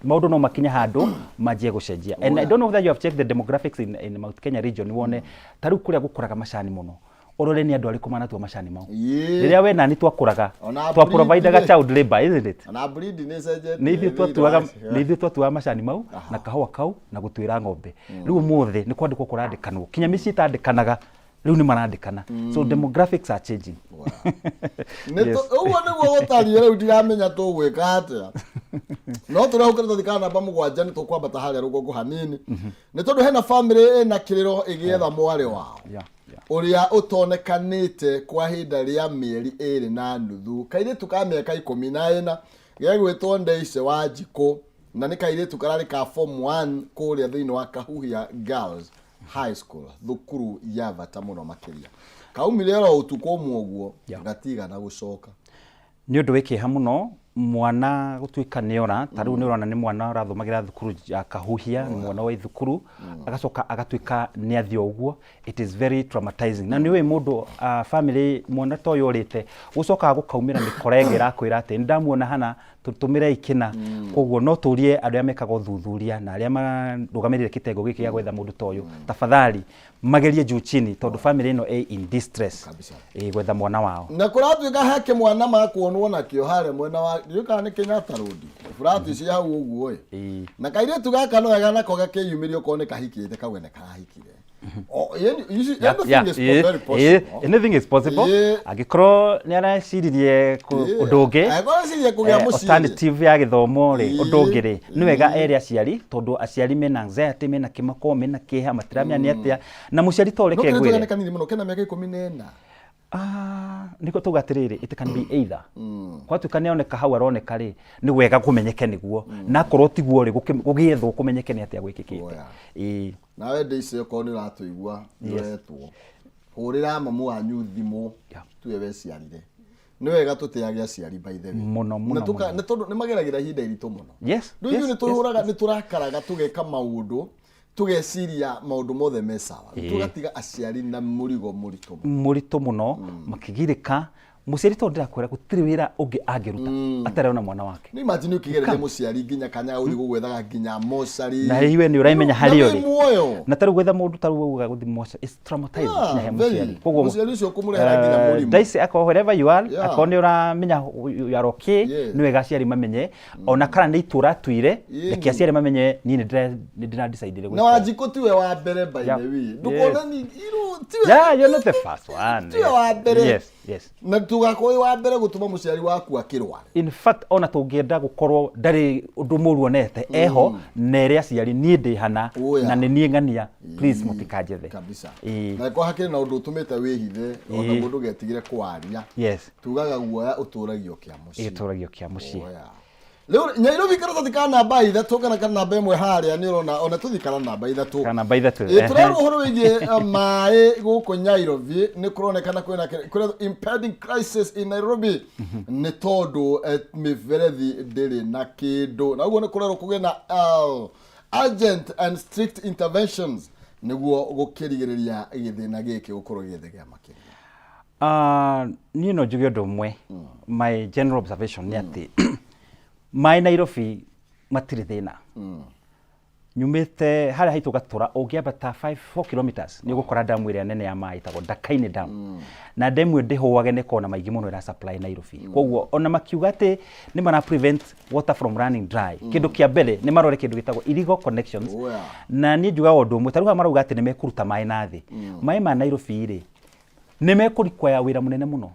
Speaker 3: maũndũ no makinye handũ manjie gũcenjia. And I don't know whether you have checked the demographics in Mount Kenya region, wone ta rĩu kũrĩa gũkũraga macani mũno, ũrore nĩ andũ arĩkũ manatua macani mau. Rĩrĩa we nani twakũraga,
Speaker 2: Ona
Speaker 3: twa providaga
Speaker 2: breed.
Speaker 3: child labor, isn't it?
Speaker 2: Na breed nĩ ĩcenjetie.
Speaker 3: Nĩ ithuĩ
Speaker 2: thĩinĩ
Speaker 3: twatuaga
Speaker 2: wa icigo.
Speaker 3: Nĩ ithuĩ twatuaga macani mau na kahũa kau na gũtuĩra ng'ombe. Rĩu ũmũthĩ nĩ kwandĩkwo kũrandĩkanwo, kinya mĩciĩ ĩtandĩkanaga rĩu nĩ marandĩkana. So demographics are changing.
Speaker 2: Ũguo nĩguo gũtariĩ. Rĩu ndiramenya tũgwĩka atĩa, no tũrehau karatathi ka namba 7 nĩ tũkwambata harĩa rũgongo hanini, nĩ tondũ hena famĩlĩ ĩna kĩrĩro ĩgĩetha mwarĩ wao ũrĩa ũtonekanĩte kwa ihinda rĩa mĩeri 2.5. Kairĩtu ka mĩaka 14 gegwĩtwo Ndeice wa Njikũ, na nĩ kairĩtu kararĩ ka form 1 kũrĩa thĩinĩ wa Kahuhia Girls High School, thukuru ya bata mũno makĩria. Kaumire oro ũtukũ ũmwe ũguo, gatigana gũcoka.
Speaker 3: Nĩ ũndũ wĩ kĩeha mũno mwana gũtuĩka nĩ ora. Ta rĩu nĩ ũrona nĩ mwana ũrathomagĩra thukuru ya Kahuhia, nĩ mwana wa thukuru, agacoka agatuĩka nĩ athiĩ o ũguo. It is very traumatizing. Na nĩ ũĩ mũndũ, family mwana ta ũyũ ũrĩte, gũcokaga gũkaumĩra mĩkora ĩngĩ ĩrakwĩra atĩ nĩ ndamuona hana, tũtũmĩrei kĩna. Koguo no tũrie andũ arĩa mekaga ũthuthuria na arĩa marũgamĩrĩire kĩtengo gĩkĩ gĩa gwetha mũndũ ta ũyũ, tafadhali magerie juu chini, tondũ family ĩno ĩ in distress ĩ gwetha mwana wao.
Speaker 2: Na kũratuĩka he kĩmwana makuonwo nakĩo harĩa mwena wa, ndiũĩ kana nĩ Kenyatta Road, burati cia hau ũguo ĩ. Na kairĩtu gaka no wega nako gakĩyumĩria, okorwo nĩ kahikĩte, kauge nĩ karahikire. Oh, yani, you see, anything is very possible.
Speaker 3: Anything is possible. Angĩkorwo nĩ araciririe ũndũ ũngĩ,
Speaker 2: Angĩkorwo areciria kũgĩa mũciĩ rĩ.
Speaker 3: Alternative ya gĩthomo rĩ, ũndũ ũngĩ rĩ, nĩ wega ere aciari, tondũ aciari mena anxiety, mena kĩmako, mena kĩeha, matiramenya nĩ atĩa. Na mũciari to
Speaker 2: No
Speaker 3: reke
Speaker 2: kĩrĩtu
Speaker 3: ngwĩre
Speaker 2: nĩ kanini mũno, kena mĩaka 14.
Speaker 3: Ah, nĩguo tuga atĩrĩrĩ, it can be either. Kwatuĩka nĩ oneka hau aroneka rĩ, nĩ wega kũmenyeke nĩguo, na akorwo tiguo rĩ, gũgĩethwo kũmenyeke nĩ atĩa gwĩkĩkĩte.
Speaker 2: Oya.
Speaker 3: Ĩĩ.
Speaker 2: Nawe ndĩici, okorwo nĩ ũratũigua, nĩ ũretwo, hũrĩra mamu wanyu thimũ. Tuwe weciarire nĩ wega tũtĩage aciari, by the way.
Speaker 3: Mũno, mũno.
Speaker 2: Na nĩ tondũ nĩ mageragĩra ihinda iritũ mũno. Rĩu ithuĩ nĩ tũhũraga, nĩ tũrakaraga, tũgeka maũndũ, tũgeciria maũndũ mothe me sawa, tũgatiga aciari na mũrigo mũritũ mũno.
Speaker 3: Mũritũ mũno, makĩgirĩka. Mũciari, tondũ ndĩrakwĩra gũtirĩ wĩra ũngĩ angĩruta atarona mwana wake.
Speaker 2: Nĩ imagine ũkĩgereria mũciari nginya kanya gũthiĩ gũgwethaga nginya mocarĩ.
Speaker 3: Na hihi we nĩ ũramenya harĩa
Speaker 2: Na wĩ
Speaker 3: ũrĩ.
Speaker 2: muoyo.
Speaker 3: Na tarĩu gwetha mũndũ, tarĩu uga gũthiĩ mocarĩ, it's traumatizing nginya he
Speaker 2: very.
Speaker 3: mũciari. Koguo
Speaker 2: Mũciari ũcio ũkũmũrehera nginya mũrimũ.
Speaker 3: Daisy, akorwo wherever you are, akorwo nĩ ũramenya you are okay, nĩ wega aciari mamenye, ona kana nĩ itũra atuire. Reke aciari mamenye niĩ nĩ ndĩra decide
Speaker 2: Na Wanjikũ tiwe wa mbere, by the way, ndũkona ni iru tiwe.
Speaker 3: Yeah, you're not the first one.
Speaker 2: Tiwe wa mbere.
Speaker 3: Yes.
Speaker 2: Na tũgakorwo wĩ wa mbere gũtũma mũciari waku akĩrware.
Speaker 3: In fact, ona tũngĩenda gũkorwo ndarĩ ũndũ mũru onete eho, nere aciari niĩ ndĩ hana na nĩ niĩ ng'ania, please mũtikanjethe.
Speaker 2: Kabisa.
Speaker 3: Ĩĩ.
Speaker 2: Na ko hakĩrĩ na ũndũ ũtũmĩte wĩhithe, ona mũndũ getigĩre kwaria,
Speaker 3: tugaga
Speaker 2: guoya ũtũragio kĩa mũciĩ.
Speaker 3: Ĩtũragio kĩa mũciĩ.
Speaker 2: Oya. Rĩu Nyairobi karatathi ka namba 3 kana ka namba 1 harĩa nĩ ũrona ona tũthikara namba 3.
Speaker 3: Ka namba 3.
Speaker 2: Ĩ tũrerwo ũhoro wĩgiĩ maĩ gũkũ Nyairobi nĩ kũronekana kwĩna kwĩna impending crisis in Nairobi nĩ tondũ mĩberethi ndĩrĩ na kĩndũ na ũguo nĩ kũrerwo kũgĩe na urgent and strict interventions nĩguo gũkĩrigĩrĩria gĩthĩna gĩkĩ gũkorwo gĩgĩthegea makĩria.
Speaker 3: Niĩ no njuge ũndũ ũmwe, my general observation nĩ atĩ maĩ Nairobi matirĩ thĩna. Nyumĩte harĩa haitũ Gatũra, ũngĩambata 5 4 kilometers nĩ ũgũkora damu ĩrĩa nene ya maĩ ĩtagwo Ndakaine Dam. Na demu ĩyo ndĩhũage nĩ ĩkoragwo na maingĩ mũno ĩra supply Nairobi. Koguo ona makiuga atĩ nĩ mara prevent water from running dry, kĩndũ kĩa mbere nĩ marore kĩndũ gĩtagwo illegal connections.
Speaker 2: Oh, yeah.
Speaker 3: Na niĩ njugaga ũndũ ũmwe, ta rĩu haha marauga atĩ nĩ mekũruta maĩ na thĩ. Maĩ ma Nairobi rĩ, nĩ mekũrequire wĩra mũnene mũno.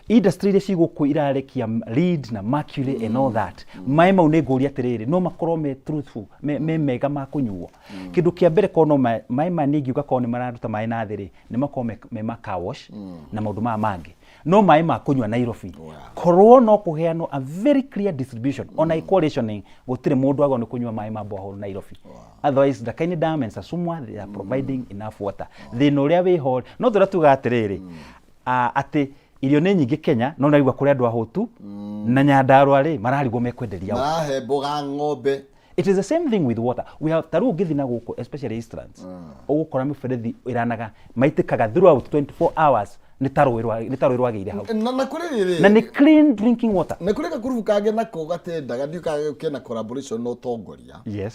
Speaker 3: Industry iria ci gũkũ irarekia lead na mercury and all that, maĩ mau nĩ ngũria atĩrĩrĩ, no makorwo me truthful, me mega ma kũnyuo? Kĩndũ kĩa mbere, korwo no maĩ maya niĩ ingiuga korwo nĩ mararuta maĩ na thĩ rĩ, nĩ makorwo me ma car wash na maũndũ maya mangĩ, no maĩ ma kũnyua Nairobi, korwo no kũheanwo a very clear distribution, ona ĩkorwo rationing, gũtirĩ mũndũ agwo nĩ kũnyua maĩ ma borehole Nairobi. Otherwise, Ndakaine Dam and Sasumwa, they are providing enough water. Thĩna ũrĩa wĩho no tũrĩa tugaga atĩrĩrĩ, atĩ irio nĩ nyingĩ Kenya, no naigua kũrĩ andũ ahũtu na Nyandarua rĩ mararigwo mekwenderia ũ.
Speaker 2: Marahe mboga ng'ombe.
Speaker 3: It is the same thing with water. We have, ta rĩu ũngĩthiĩ na gũkũ, especially Eastlands, ũgũkora mĩberethi ĩranaga maitĩkaga throughout 24 hours, nĩ ta rũĩ rwagĩire hau.
Speaker 2: Na kũrĩ rĩrĩ
Speaker 3: Na nĩ clean drinking water.
Speaker 2: Na kũrĩ gakurubu kangĩ nako gatendaga, ndiũ kana kena collaboration na ũtongoria,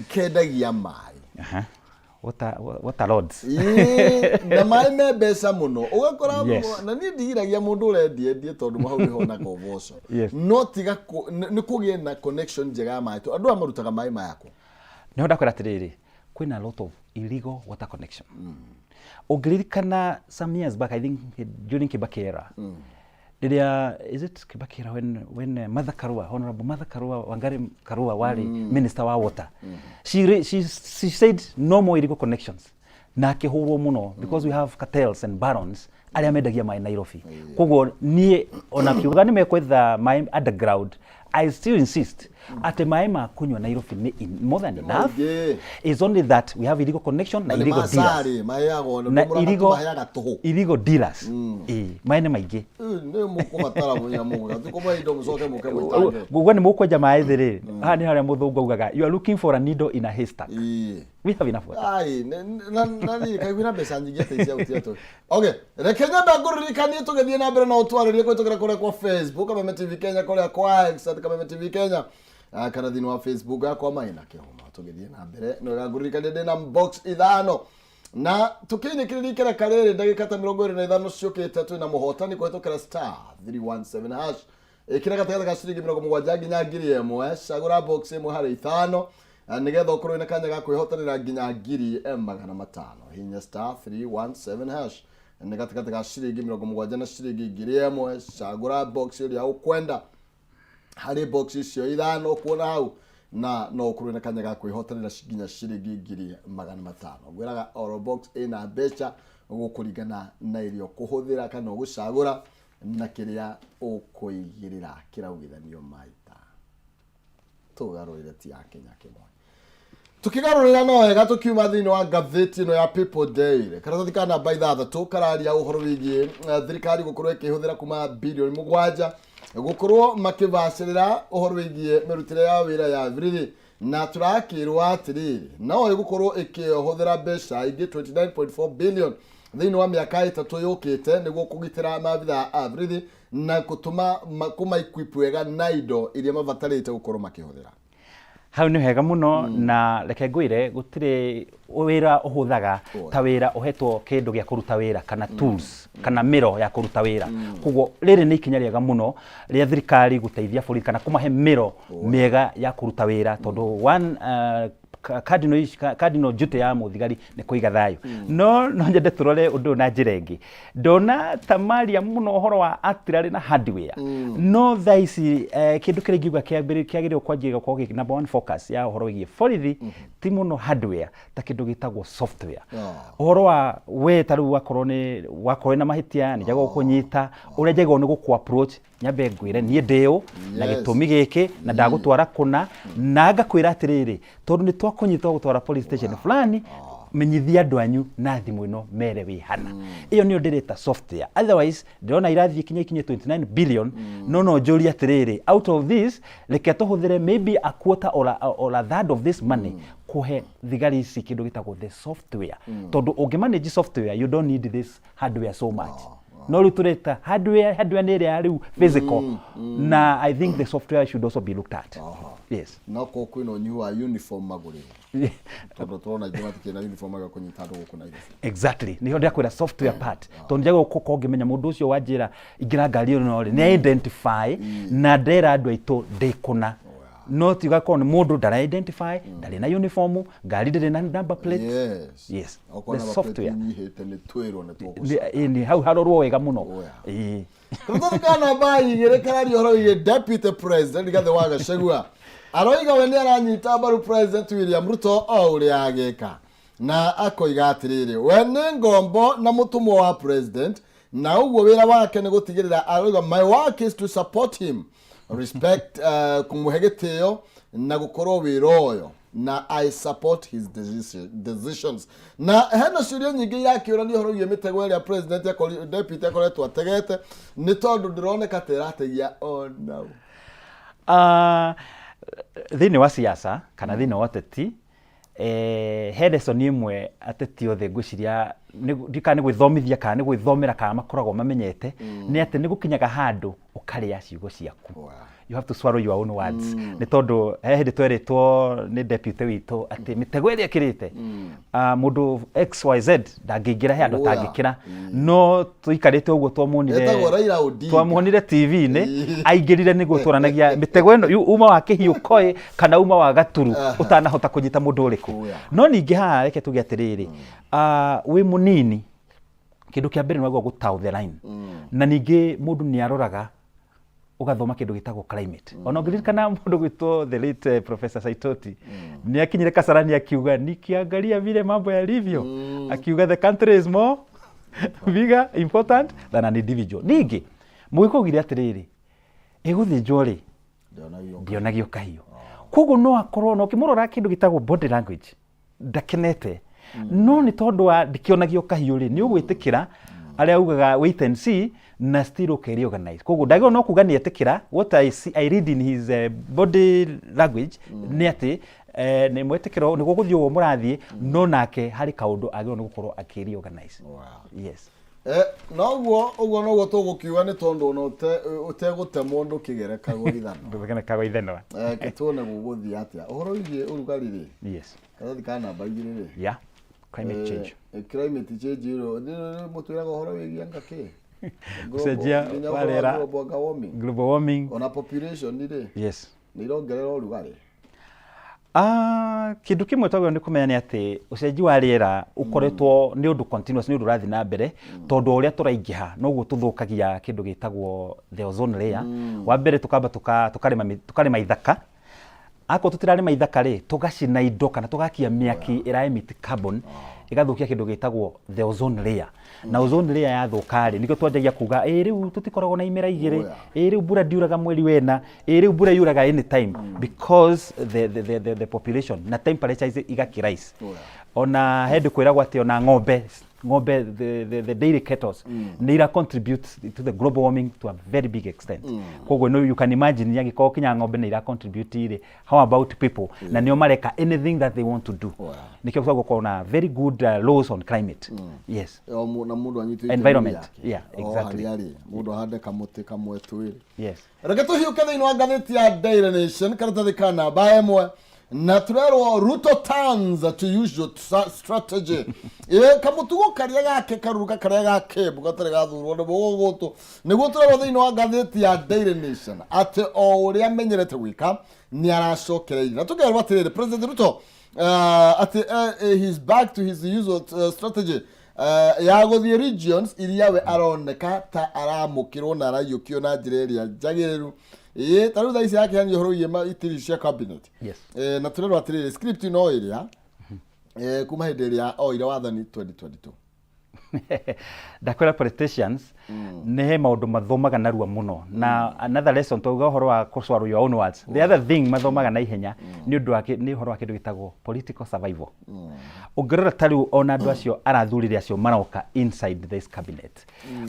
Speaker 2: kendagia maĩ.
Speaker 3: Aha. Water lords.
Speaker 2: Ĩĩ, na maĩ me mbeca mũno ũgakora. Na niĩ ndigiragia mũndũ ũrendia endie tondũ hau nĩho onaga ũboco. No tiga nĩ kũgĩe na connection njega ya maĩ, andũ aya marutaga maĩ maya kũ?
Speaker 3: Nĩho ndakwĩra atĩrĩrĩ, kwĩna a lot of illegal water connection. Ũngĩririkana some years back, I think during Kibaki era, rĩrĩa, is it Kibaki era when Martha Karua, Honorable Martha Karua, Wangari Karua warĩ minister wa water, she said no more illegal connections, na akĩhũrwo mũno because we have cartels and barons arĩa mendagia maĩ Nairobi. Koguo niĩ ona kiuga nĩ mekwetha maĩ underground, I still insist atĩ maĩ ma kũnyua Nairobi nĩ more than enough.
Speaker 2: Maingĩ.
Speaker 3: It's only that we have illegal connection na
Speaker 2: na nĩ
Speaker 3: illegal dealers.
Speaker 2: Macari maheagwo
Speaker 3: na illegal
Speaker 2: maheaga tũhũ.
Speaker 3: Illegal dealers, ĩĩ, maĩ nĩ maingĩ.
Speaker 2: Nĩ mũkũbatara mũnyamũ gatikũmahe indo mũcoke mũke mũitange.
Speaker 3: Guo nĩ mũkwenja maĩ thĩ rĩ, haha nĩ harĩa mũthũngũ augaga you are looking for a needle in a haystack. We have enough water.
Speaker 2: Ai, na niĩ kaĩ kwĩna mbeca nyingĩ atĩ cia gũtia tũ. Okay, reke nyambe ngũririkanie tũgĩthiĩ na mbere na ũtwarĩrie kũhĩtũkĩra kũrĩa kwa Facebook Kameme TV Kenya, kũrĩa kwa X @KamemeTV Kenya, kana thĩinĩ wa Facebook yakwa Maina Kĩhoma. Tũgĩthiĩ na mbere nĩ wega ngũririkanie ndĩna box 5 na tũkĩinĩkĩrĩria ikereka rĩrĩ ndagĩka ta 25 ciũkĩte, twĩna mũhotani kũhĩtũkĩra *317#. Ĩkĩra gatagatĩ ka ciringi 70 nginya 1000, cagũra box 1 harĩ 5 nĩgetha ũkorwo wĩna kanya ga kwĩhotanĩra nginya 500,000. Hinya *317# nĩ gatagatĩ ga ciringi 70 na ciringi 1000, cagũra box ĩrĩa ũkwenda harĩ box icio 5 ũkuona hau, na no ũkorwo na kanya ga kwĩhotanĩra nginya ciringi 500,000. Ngwĩraga oro box ĩna mbeca gũkũringana na iria ũkũhũthĩra kana ũgũcagũra na kĩrĩa ũkũigĩrĩra kĩraugithanio maita. Tũgarũrĩre ti ya Kenya kĩmwe tukigarũrĩra no wega. Tukiuma thĩinĩ wa ngathĩti ĩno ya People Daily, karatathi ka namba 6 kararia ũhoro wĩgiĩ thirikari gũkorwo ĩkĩhũthĩra kuma birioni 7 gũkorwo makĩbacĩrĩra ũhoro wĩgiĩ mĩrutĩre ya wĩra ya birithi, na tũrakĩrwo atĩrĩrĩ, no ĩgũkorwo ĩkĩhũthĩra mbeca ingĩ 29.4 billion thĩinĩ wa mĩaka 3 yũkĩte nĩguo kũgitĩra maabithaa a birithi na gũtũma kũma equip wega na indo iria mabatarĩte gũkorwo makĩhũthĩra.
Speaker 3: Hau nĩ hega mũno, na reke ngwĩre gũtirĩ wĩra ũhũthaga ta wĩra ũhetwo kĩndũ gĩa kũruta wĩra kana tools kana mĩro ya kũruta wĩra. Koguo rĩrĩ nĩ ikinya rĩega mũno rĩa thirikari gũteithia borithi kana kũmahe mĩro mĩega ya kũruta wĩra, tondũ one Cardinal cardinal duty ya mũthigari nĩ kũiga thayũ. No no nyende tũrore ũndũ ũyũ na njĩra ĩngĩ. Ndona ta maria mũno ũhoro wa artillery na hardware. No thaa ici kĩndũ kĩrĩa ingiuga kĩagĩrĩirwo kwanjia gũkorwo gĩ number one focus ya ũhoro wĩgiĩ borithi ti mũno hardware ta kĩndũ gĩtagwo software. Ũhoro wa we ta rĩu wakorwo nĩ wakorwo wĩna mahĩtia nĩ njagĩrĩirwo gũkũnyita, ũrĩa njagĩrĩirwo nĩ gũkũ approach nyambe ngwĩre niĩ ndĩ ũ na gĩtũmi gĩkĩ na ndagũtwara kũna na ngakwĩra atĩrĩrĩ tondũ nĩ twakũnyita gũtwara police station fulani menyithia andũ anyu na thimũ ĩno mere wĩ hana. Ĩyo nĩyo ndĩreta software. Otherwise ndĩrona irathiĩ kinya ikinye 29 billion, no no njũrie atĩrĩrĩ, out of this reke tũhũthĩre maybe a quarter or a third of this money kũhe thigari ici kĩndũ gĩtagwo the software, tondũ ũngĩ manage software you don't need this hardware so much. No rĩu tũreta hardware, hardware nĩ ĩrĩa ya rĩu physical, na I think the software should also be looked at. Yes.
Speaker 2: No korwo kwĩna ũnyihu wa uniform magũrĩrwo, tondũ tũrona aingĩ matikĩrĩ na uniform aga kũnyita andũ gũkũ Nairobi.
Speaker 3: Exactly, nĩho ndĩrakwĩra software part, tondũ njagĩrĩirwo gũkorwo ngĩmenya mũndũ ũcio wanjĩra ingĩra ngari ĩno rĩ nĩ identify na ndera andũ aitũ ndĩ kũna, no ti ũgakorwo nĩ mũndũ ndara identify, ndarĩ na uniform, ngari ndĩrĩ na number plate. Yes.
Speaker 2: Okorwo
Speaker 3: the
Speaker 2: number plate
Speaker 3: software
Speaker 2: inyihĩte nĩ twĩrwo nĩ tũgũcoka.
Speaker 3: Nĩ hau harorwo wega mũno.
Speaker 2: Oh, yeah. Karatathi ka namba 2 kararia ũhoro wĩgiĩ Deputy President Rigathĩ wa Gachagua. Aroiga we nĩ aranyita mbaru President William Ruto o ũrĩa agĩka. Na akoiga atĩrĩrĩ, we nĩ ngombo na mũtũmwo wa president na ũguo wĩra wake nĩ gũtigĩrĩra, aroiga, "My work is to support him, respect, kũmũhe gĩtĩo na gũkorwo wĩra ũyũ na I support his decisions." Na hena ciũria nyingĩ irakĩũrania ũhoro wĩgiĩ mĩtego ĩrĩa president deputy akoretwo ategete, nĩ tondũ ndĩroneka ta ĩrategia ona ũ.
Speaker 3: Thĩinĩ wa siasa kana thĩinĩ wa ũteti, he lesson ĩmwe ateti othe ngwĩciria ndiũĩ kana nĩ gwĩthomithia kana nĩ gwĩthomera kana makoragwo mamenyete, nĩ atĩ nĩ gũkinyaga handũ ũkarĩa ciugo ciaku. You have to swallow your own words, nĩ tondũ he hĩndĩ twerĩtwo nĩ deputy witũ atĩ mĩtego ĩrĩa ĩkĩrĩte, mũndũ XYZ ndangĩingĩra he handũ atangĩkĩra, no tũikarĩte ũguo twamuonire
Speaker 2: Etagwo Raila Odinga.
Speaker 3: Twamuonire TV-inĩ aingĩrire nĩguo twaranagia mĩtego ĩno uma wa kĩhiũkoĩ kana uma wa gaturu ũtanahota kũnyita mũndũ ũrĩkũ. No ningĩ haha reke tuge atĩrĩrĩ, wĩ mũnini kĩndũ kĩa mbere nĩ wagĩrĩirwo gũ the line, na ningĩ mũndũ nĩ aroraga ũgathoma kĩndũ gĩtagwo climate. Ona ũngĩririkana mũndũ gwĩtwo the late Professor Saitoti nĩ akinyire Kasarani akiuga, "Nikiangalia vile mambo yalivyo," akiuga, "the country is more bigger important than an individual." Ningĩ mũgĩkũyũ augire atĩrĩrĩ, ĩgũthĩnjwo rĩ
Speaker 2: Ndionagio.
Speaker 3: Ndionagio kahiũ. Koguo no akorwo na ũkĩmũrora kĩndũ gĩtagwo body language ndakenete, no nĩ tondũ wa ndikĩonagio kahiũ rĩ, nĩ ũgwĩtĩkĩra arĩa augaga wait and see na still ũke reorganize. Koguo ndagĩrĩirwo no kuga nĩ etĩkĩra. What I see, I read in his body language nĩ atĩ nĩ mwetĩkĩra nĩ gũgũthiĩ ũguo mũrathiĩ, no nake harĩ kaũndũ agĩrĩirwo nĩ gũkorwo akĩ reorganize. Yes.
Speaker 2: Noguo ũguo noguo tũgũkiuga, nĩ tondũ ona ũtegũtemwo ndũkĩgerekagwo ithanwa.
Speaker 3: Ndũgerekagwo ithanwa.
Speaker 2: Ke tuone gũgũthiĩ atĩa. Ũhoro wĩgiĩ ũrugarĩ rĩ, karatathi ka namba 2 rĩ,
Speaker 3: Yeah, climate change.
Speaker 2: Climate change rĩ, mũtwĩraga ũhoro wĩgiĩ anga kĩ?
Speaker 3: Gũcenjia
Speaker 2: nginya
Speaker 3: wa
Speaker 2: ũhoro wa
Speaker 3: rĩera.
Speaker 2: Global warming.
Speaker 3: Global warming.
Speaker 2: Ona population rĩ, nĩ irongerera ũrugarĩ.
Speaker 3: Ah, kĩndũ kĩmwe twagĩrĩirwo nĩ kũmenya nĩ atĩ ũcenji wa rĩera ũkoretwo nĩ ũndũ continuous, nĩ ũndũ ũrathiĩ na mbere, tondũ o ũrĩa tũraingĩha noguo tũthũkagia kĩndũ gĩtagwo the ozone layer. Wa mbere tũkamba tũkarĩma ithaka, akorwo tũtirarĩma ithaka rĩ, tũgacina indo kana tũgakia mĩaki ĩra emit carbon ĩgathũkia kĩndũ gĩtagwo the ozone layer. Na ozone layer yathũka rĩ, nĩkĩo twanjagia kuga ĩ rĩu tũtikoragwo na imera 2, ĩ rĩu mbura ndiuraga mweri wena, ĩ rĩu mbura yuraga anytime, because the population na temperature igakĩrise. Ona he hĩndĩ kwĩragwo atĩ ona ng'ombe, the dairy cattles nĩ ira contribute to the global warming to a very big extent. Koguo no you can imagine angĩkorwo kinya ng'ombe nĩ ira contribute rĩ, how about people na nĩo mareka anything that they want to do? Nĩkĩo gũkorwo na very good laws on climate, yes.
Speaker 2: Na mũndũ anyitĩte
Speaker 3: Environment.
Speaker 2: yake.
Speaker 3: Yeah, exactly.
Speaker 2: O harĩa arĩ mũndũ ahande kamũtĩ kamwe twĩrĩ. Reke tũhiũke thĩinĩ wa ngathĩti ya Daily Nation, karatathi ka namba 1, na tũrerwo Ruto turns to usual strategy. Ĩ kamũtugo karĩa gake karuruka karĩa ga kĩmbu gatarĩ gathurwo nĩ mũgũgũtũ, nĩguo tũrerwo thĩinĩ wa ngathĩti ya Daily Nation atĩ o ũrĩa amenyerete gwĩka nĩ aracokereire, na tũkerwo atĩrĩrĩ, President Ruto Atĩ he's back to his usual strategy ya gũthiĩ regions iria we aroneka ta aramũkĩrwo na araiyũkio na njĩra ĩrĩa njagĩrĩru. Ĩĩ, ta rĩu thaa ici akĩhania ũhoro wĩgiĩ itiri cia cabinet. Na tũrerwo atĩrĩrĩ, script no ĩrĩa kuma hĩndĩ ĩrĩa oire wathani 2022.
Speaker 3: Ndakwĩra, politicians nĩ he maũndũ mathomaga narua mũno. Na another lesson, twauga ũhoro wa kũ swallow your own words, the other thing mathomaga na ihenya nĩ ũndũ wa nĩ ũhoro wa kĩndũ gĩtagwo political survival. Ũngĩrora ta rĩu ona andũ acio arathurire, acio maroka inside this cabinet,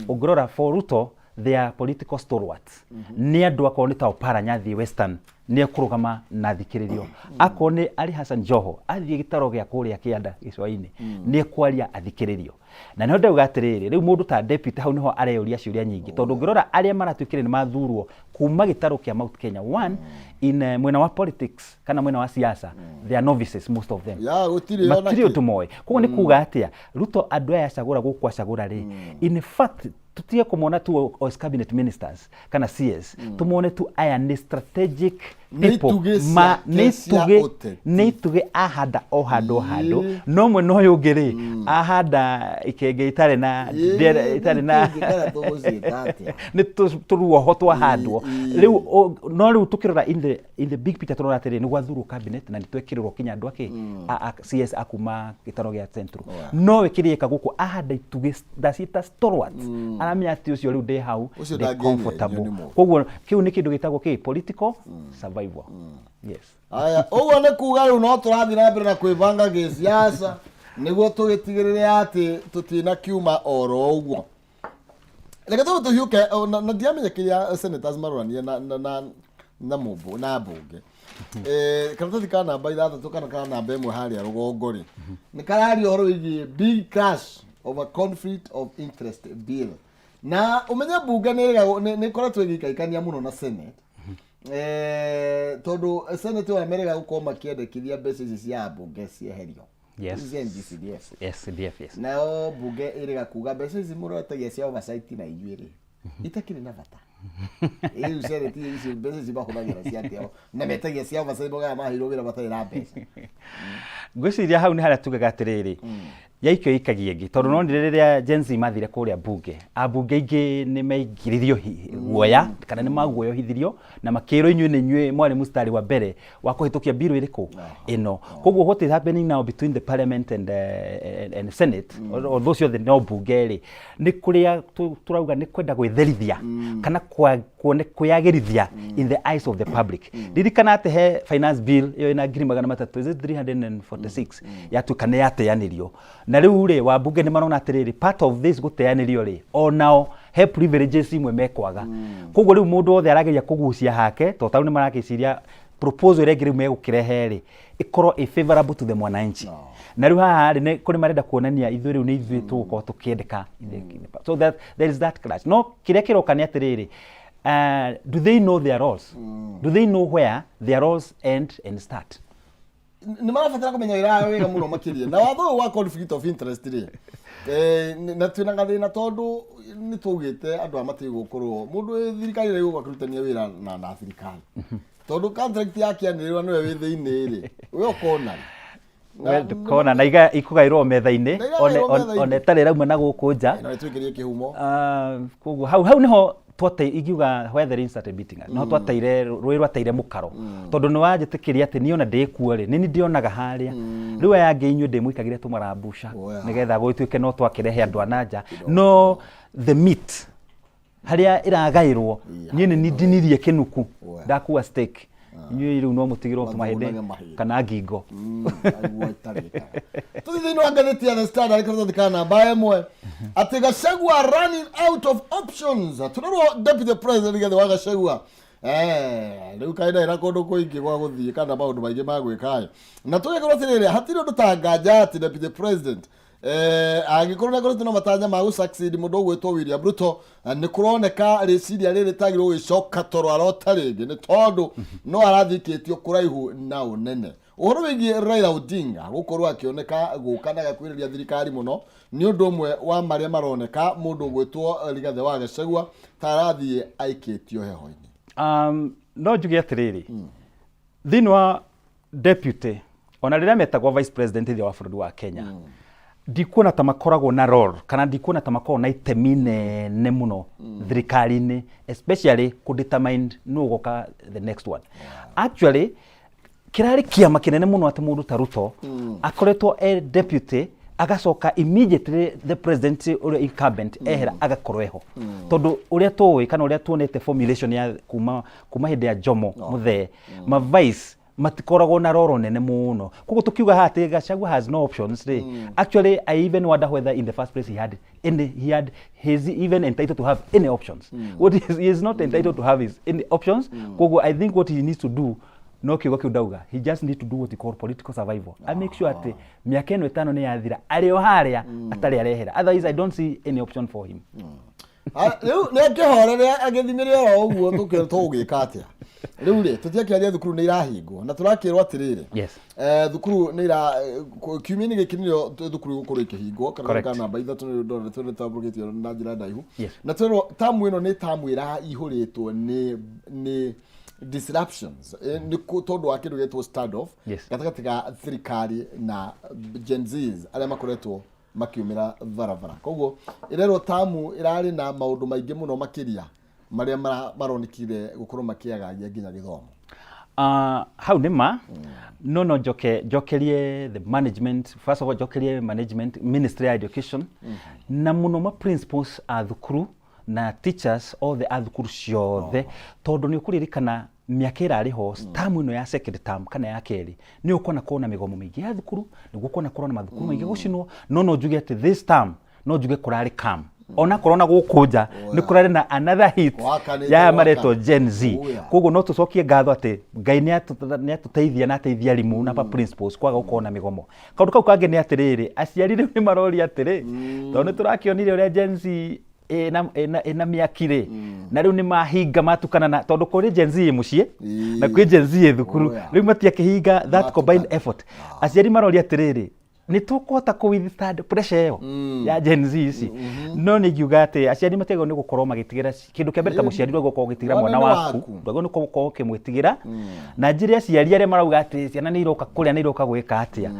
Speaker 3: ũngĩrora, for Ruto they are political stalwarts. Nĩ andũ akorwo nĩ ta Oparanya athiĩ Western nĩ ekũrũgama na athikĩrĩrio, akorwo nĩ Ali Hassan Joho athiĩ gĩtaro gĩa kũrĩa kĩanda gĩcũa-inĩ nĩ ekwaria athikĩrĩrio. Na nĩho ndauga atĩrĩrĩ, rĩu mũndũ ta deputy hau nĩho areyũria ciũria nyingĩ, tondũ ũngĩrora arĩa maratuĩkire nĩ mathurwo kuma gĩtarũ kĩa Mount Kenya, one in mwena wa politics kana mwena wa siasa, they are novices, most of them.
Speaker 2: Ya gũtirĩ ona
Speaker 3: matirĩ
Speaker 2: kĩ.
Speaker 3: ũndũ moĩ. Koguo nĩ kuga atĩa, Ruto andũ aya acagũra gũkũ acagũra rĩ, in fact tutige kũmona tu as cabinet ministers kana CS, tumone tu aya nĩ strategic
Speaker 2: Nĩ
Speaker 3: people.
Speaker 2: itugĩ
Speaker 3: Ma
Speaker 2: ciake
Speaker 3: nĩ
Speaker 2: cia
Speaker 3: itugĩ,
Speaker 2: ũteti.
Speaker 3: Nĩ itugĩ ahanda o handũ o handũ. No mwena ũyũ ũngĩ rĩ, ahanda ikenge itarĩ na itarĩ na
Speaker 2: Itugĩ kana tũgũciĩta atĩa?
Speaker 3: Nĩ tũruoho twahandwo. Rĩu no rĩu tũkĩrora in the big picture, tũrora atĩrĩ, nĩ gwathurwo cabinet na nĩ twekĩrĩrwo kinya andũ akĩ a CS akuma gĩtaro gĩa Central. No we kĩrĩa eka gũkũ, ahanda itugĩ, ndaciĩta stalwarts, aramenya atĩ ũcio rĩu ndĩ hau
Speaker 2: Ũcio
Speaker 3: ndĩ
Speaker 2: ndangĩenyenyio
Speaker 3: comfortable.
Speaker 2: nĩ mũndũ.
Speaker 3: Koguo kĩu nĩ kĩndũ gĩtagwo kĩ political survival, yes.
Speaker 2: Aya, ũguo nĩ kuga rĩu no tũrathiĩ na mbere na kwĩbanga gĩsiasa nĩguo tũgĩtigĩrĩre atĩ tũtinakiuma oro ũguo. Reke tũgĩ tũhiũke o, na ndiamenya kĩrĩa senators marorania na mũmbũ na mbunge. Karatathi ka namba 6 kana ka namba 1 harĩa rũgongo rĩ, nĩ kararia ũhoro wĩgiĩ big clash of a conflict of interest bill. Na ũmenye mbunge nĩ ĩkoretwo ĩgĩikaikania mũno na Senate, tondũ Senate ona merega gũkorwo makĩendekithia mbeca ici cia mbunge cieherio. Ici cia NGCDF.
Speaker 3: Yes, CDF, yes.
Speaker 2: Nayo mbunge ĩrega kuga mbeca ici mũretagia cia oversight na inyuĩ rĩ, itakĩrĩ na bata. Rĩu Senate ici mbeca ici mahũthagĩra cia atĩa na metagia cia oversight, mogaga maheirwo wĩra matarĩ na mbeca?
Speaker 3: Ngwĩciria hau nĩ harĩa tugaga atĩrĩrĩ, yaikio ĩikagia ĩngĩ, tondũ nonire rĩrĩa Gen Z mathire kũrĩa mbunge, ambunge aingĩ nĩ maingĩririo guoya kana nĩ maguoyohithirio na makĩrwo inyuĩ nĩ inyuĩ mwarĩ mũstari wa mbere wa kũhĩtũkia bill ĩrĩkũ ĩno. Koguo what is happening now between the parliament and Senate, although ciothe no mbunge rĩ, nĩ kũrĩa tũrauga nĩ kwenda gwĩtherithia kana kwĩyagĩrithia in the eyes of the public. Ririkana atĩ he finance bill ĩyo ĩna 300,000, is it 346, yatuĩka nĩ yateanĩrio. Na rĩu rĩ, wambunge nĩ marona atĩrĩrĩ, part of this gũteanĩrio rĩ, onao he privileges imwe mekwaga. Koguo rĩu mũndũ wothe arageria kũgucia hake, tondũ tarĩu nĩ marakĩciria proposal ĩrĩa ĩngĩ rĩu megũkĩrehe rĩ, ĩkorwo ĩ favorable to the mwananchi. Na rĩu haha rĩ, nĩ kũrĩ marenda kuonania ithuĩ rĩu nĩ ithuĩ tũgũkorwo tũkĩendeka so that there is that clash. No kĩrĩa kĩroka nĩ atĩrĩrĩ, do they know their roles? Do they know where their roles end and start?
Speaker 2: Nĩ marabatara kũmenya wĩra wao wega mũno makĩria. Na watho ũyũ wa conflict of interest rĩ, na twĩna gathĩna tondũ nĩ twaugĩte andũ aya matigĩ gũkorwo mũndũ wĩ thirikari ĩrĩa gũka kũrutania wĩra na thirikari, tondũ contract yakĩanĩrĩrwo nĩwe wĩ thĩinĩ rĩ, we ũkona rĩ.
Speaker 3: We ndũkona na ikũgaĩrwo metha-inĩ.
Speaker 2: Na igaĩrwo metha-inĩ.
Speaker 3: Ona ĩtarĩ ĩrauma na gũkũ nja.
Speaker 2: Na nĩtwĩkĩrie kĩhumo.
Speaker 3: Ah, koguo hau niho twate ingiuga where the rain started beating us, niho twateire rũĩ, rwateire mũkaro, tondũ nĩ wanjĩtĩkĩria atĩ niĩ ona ndĩkuo rĩ, nĩ ndĩonaga harĩa rĩu aya angĩ inyuĩ ndĩmũikagĩre tũmarambusha nĩgetha gũgĩtuĩke no twakĩrehe andũ a na nja, no the meat harĩa ĩragaĩrwo, niĩ nĩ ndinirie kĩnuku. Ndakua steak, inyuĩ rĩu no mũtigĩrwo tũmahĩndĩ
Speaker 2: Mathũgũnage mahĩndĩ.
Speaker 3: Kana ngingo.
Speaker 2: Aiguo ĩtarĩ ĩkaga. Tũthiĩ thĩinĩ wa ngathĩti ya The Standard, karatathi ka namba 1, atĩ Gachagua running out of options. Tũrerwo Deputy President Rigathĩ wa Gachagua rĩu kaĩ ndarĩ na kũndũ kũingĩ gwa gũthiĩ kana maũndũ maingĩ ma gwĩka. Na tũgĩkorwo atĩrĩrĩ, hatirĩ ũndũ ta nganja atĩ Deputy President angĩkorwo nĩ akoretwo na matanya ma gũ-succeed mũndũ ũgwĩtwo William Ruto, nĩ kũroneka rĩciria rĩrĩ tagĩrĩirwo gũgĩcoka toro arota rĩngĩ, nĩ tondũ no arathikĩtio kũraihu na ũnene. Ũhoro wĩgiĩ Raila Odinga gũkorwo akĩoneka gũka na gakuhĩrĩria thirikari mũno nĩ ũndũ ũmwe wa marĩa maroneka mũndũ ũgwĩtwo Rigathĩ wa Gachagua ta arathiĩ aikĩtio heho-inĩ.
Speaker 3: No njuge atĩrĩrĩ, thĩinĩ wa deputy Ona rĩrĩa metagwo vice president thĩinĩ wa bũrũri wa Kenya, ndikuona ta makoragwo na role kana ndikuona ta makoragwo na itemi nene mũno thirikari-inĩ, especially kũ determine nũ ũgoka the next one. Actually kĩrarĩ kĩama kĩnene mũno atĩ mũndũ ta Ruto akoretwo e deputy, agacoka immediately the president ũrĩa incumbent ehera agakorwo eho, tondũ ũrĩa tũĩ kana ũrĩa tuonete formulation ya kuma hĩndĩ ya Jomo Muthee, ma vice matikoragwo na role nene mũno. Koguo tukiuga haha atĩ Gachagua has no options rĩ, actually I even wonder whether in the first place he had any, he had he is even entitled to have any options. What he is not entitled to have is any options. Koguo I think what he needs to do, no kiugo kiu ndauga, he just need to do what he call political survival. I make sure atĩ mĩaka ĩno 5 nĩ yathira arĩ o harĩa atarĩ arehera. Otherwise I don't see any option for him.
Speaker 2: Ah, rĩu nĩ akĩhorere agĩthimĩre oro ũguo. Tũkĩra tũgũgĩka atĩa rĩu rĩ? Tũtiakĩaria thukuru nĩ irahingwo na tũrakĩrwo atĩrĩrĩ, thukuru nĩ ira kiumia-inĩ gĩkĩ nĩrĩo thukuru igũkorwo ikĩhingwo kana
Speaker 3: Correct.
Speaker 2: kana namba 3 nĩrĩo ndona tũrĩtambũrũkĩtio na njĩra ndaihu. Na twĩrwo tamu ĩno nĩ tamu ĩraihũrĩtwo nĩ disruptions, nĩ tondũ wa kĩndũ gĩtwo stand off gatagatĩ ga thirikari na Gen Zs arĩa makoretwo makiumĩra barabara. Koguo ĩrerwo tamu ĩrarĩ na maũndũ maingĩ mũno makĩria marĩa maronekire gũkorwo makĩagagia nginya gĩthomo.
Speaker 3: Hau nĩ ma no njoke njokerie the management, first of all njokerie management, Ministry ya Education, na mũno ma principals a thukuru na teachers othe a thukuru ciothe, tondũ nĩ ũkũririkana mĩaka ĩrarĩ ho, term ĩno ya second term kana ya kerĩ, nĩ ũkona kũna mĩgomo mĩingĩ ya thukuru, nĩguo kuona kũrona mathukuru maingĩ gũcinwo. No njuge atĩ this term no njuge kũrarĩ calm, ona korwo na gũkũ nja nĩ kũrarĩ na another hit
Speaker 2: Gwakanĩte
Speaker 3: ya
Speaker 2: gwaka.
Speaker 3: maretwo Gen Z. Koguo no tũcokie ngatho atĩ Ngai nĩ atũteithia na ateithia arimũ na principals kwaga gũkorwo na mĩgomo. Kaũndũ kau kangĩ nĩ atĩrĩrĩ, aciari rĩu nĩ maroria atĩrĩ, tondũ nĩ tũrakĩonire ũrĩa Gen Z ĩna mĩaki rĩ, na rĩu nĩ mahinga matukana na tondũ kũrĩ Gen Z ĩ mũciĩ na kwĩ Gen Z ĩ thukuru. Rĩu matiakĩhinga that
Speaker 2: Matukana.
Speaker 3: combined effort. Aciari maroria atĩrĩrĩ, nĩ tũkũhota kũ withstand pressure ĩyo ya Gen Z ici? No nĩ ingiuga atĩ aciari matiagĩrĩirwo nĩ gũkorwo magĩtigĩra. Kĩndũ kĩa mbere, ta mũciari ndwagĩrĩirwo gũkorwo ũgĩtigĩra
Speaker 2: Mwana
Speaker 3: mwana
Speaker 2: nĩ
Speaker 3: waku.
Speaker 2: waku.
Speaker 3: Ndwagĩrĩirwo nĩ gũkorwo ũkĩmwĩtigĩra. Na njĩre aciari arĩa marauga atĩ ciana nĩ iroka kũrĩa, nĩ iroka gwĩka atĩa,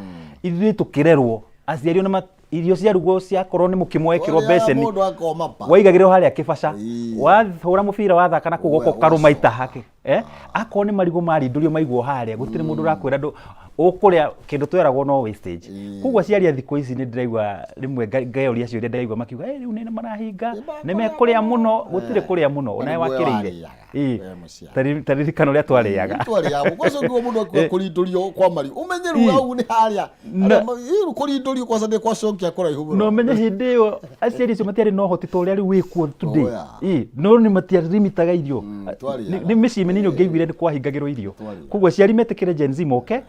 Speaker 3: ithuĩ tũkĩrerwo aciari ona irio ciarugwo ciakorwo nĩ mũkimo wekĩrwo
Speaker 2: Twarĩaga
Speaker 3: mbeceni,
Speaker 2: mũndũ akoma pa.
Speaker 3: waigagĩrĩrwo harĩa kĩbaca. Wahũra mũbira, wathaka na kũu guoko, ũkarũma itaha eh? Akorwo nĩ marigũ marindũrio maigwo harĩa, gũtirĩ mũndũ ũrakwĩra ndũ ũkũrĩa kĩndũ. Tweragwo no wastage. Koguo aciari a thikũ ici nĩ ndĩraigua rĩmwe ngeoria ciũria, ndĩraigua makiuga, "Eh, rĩu nĩ marahinga, nĩ mekũrĩa mũno." Gũtirĩ kũrĩa mũno onawe
Speaker 2: Marigũ
Speaker 3: wakĩrĩire.
Speaker 2: warĩaga, we mũciari.
Speaker 3: Taririkana ũrĩa twarĩaga.
Speaker 2: Twarĩaga ũcio nĩguo mũndũ akiuga kũrindũrio kwa marigũ, ũmenye rĩu hau nĩ harĩa. Rĩu kũrindũrio kwaca nĩ kwacokia kũraihu mũno.
Speaker 3: No menye hĩndĩ ĩyo aciari acio matiarĩ na ũhoti ta ũrĩa rĩu wĩkuo today.
Speaker 2: Oh, yeah.
Speaker 3: Ĩ, no nĩ matiarimitaga irio.
Speaker 2: Twarĩaga.
Speaker 3: Nĩ mĩciĩ mĩnini ũngĩaiguire nĩ kwahingagĩrwo irio.
Speaker 2: Twarĩaga.
Speaker 3: Koguo aciari metĩkĩre Gen Z moke,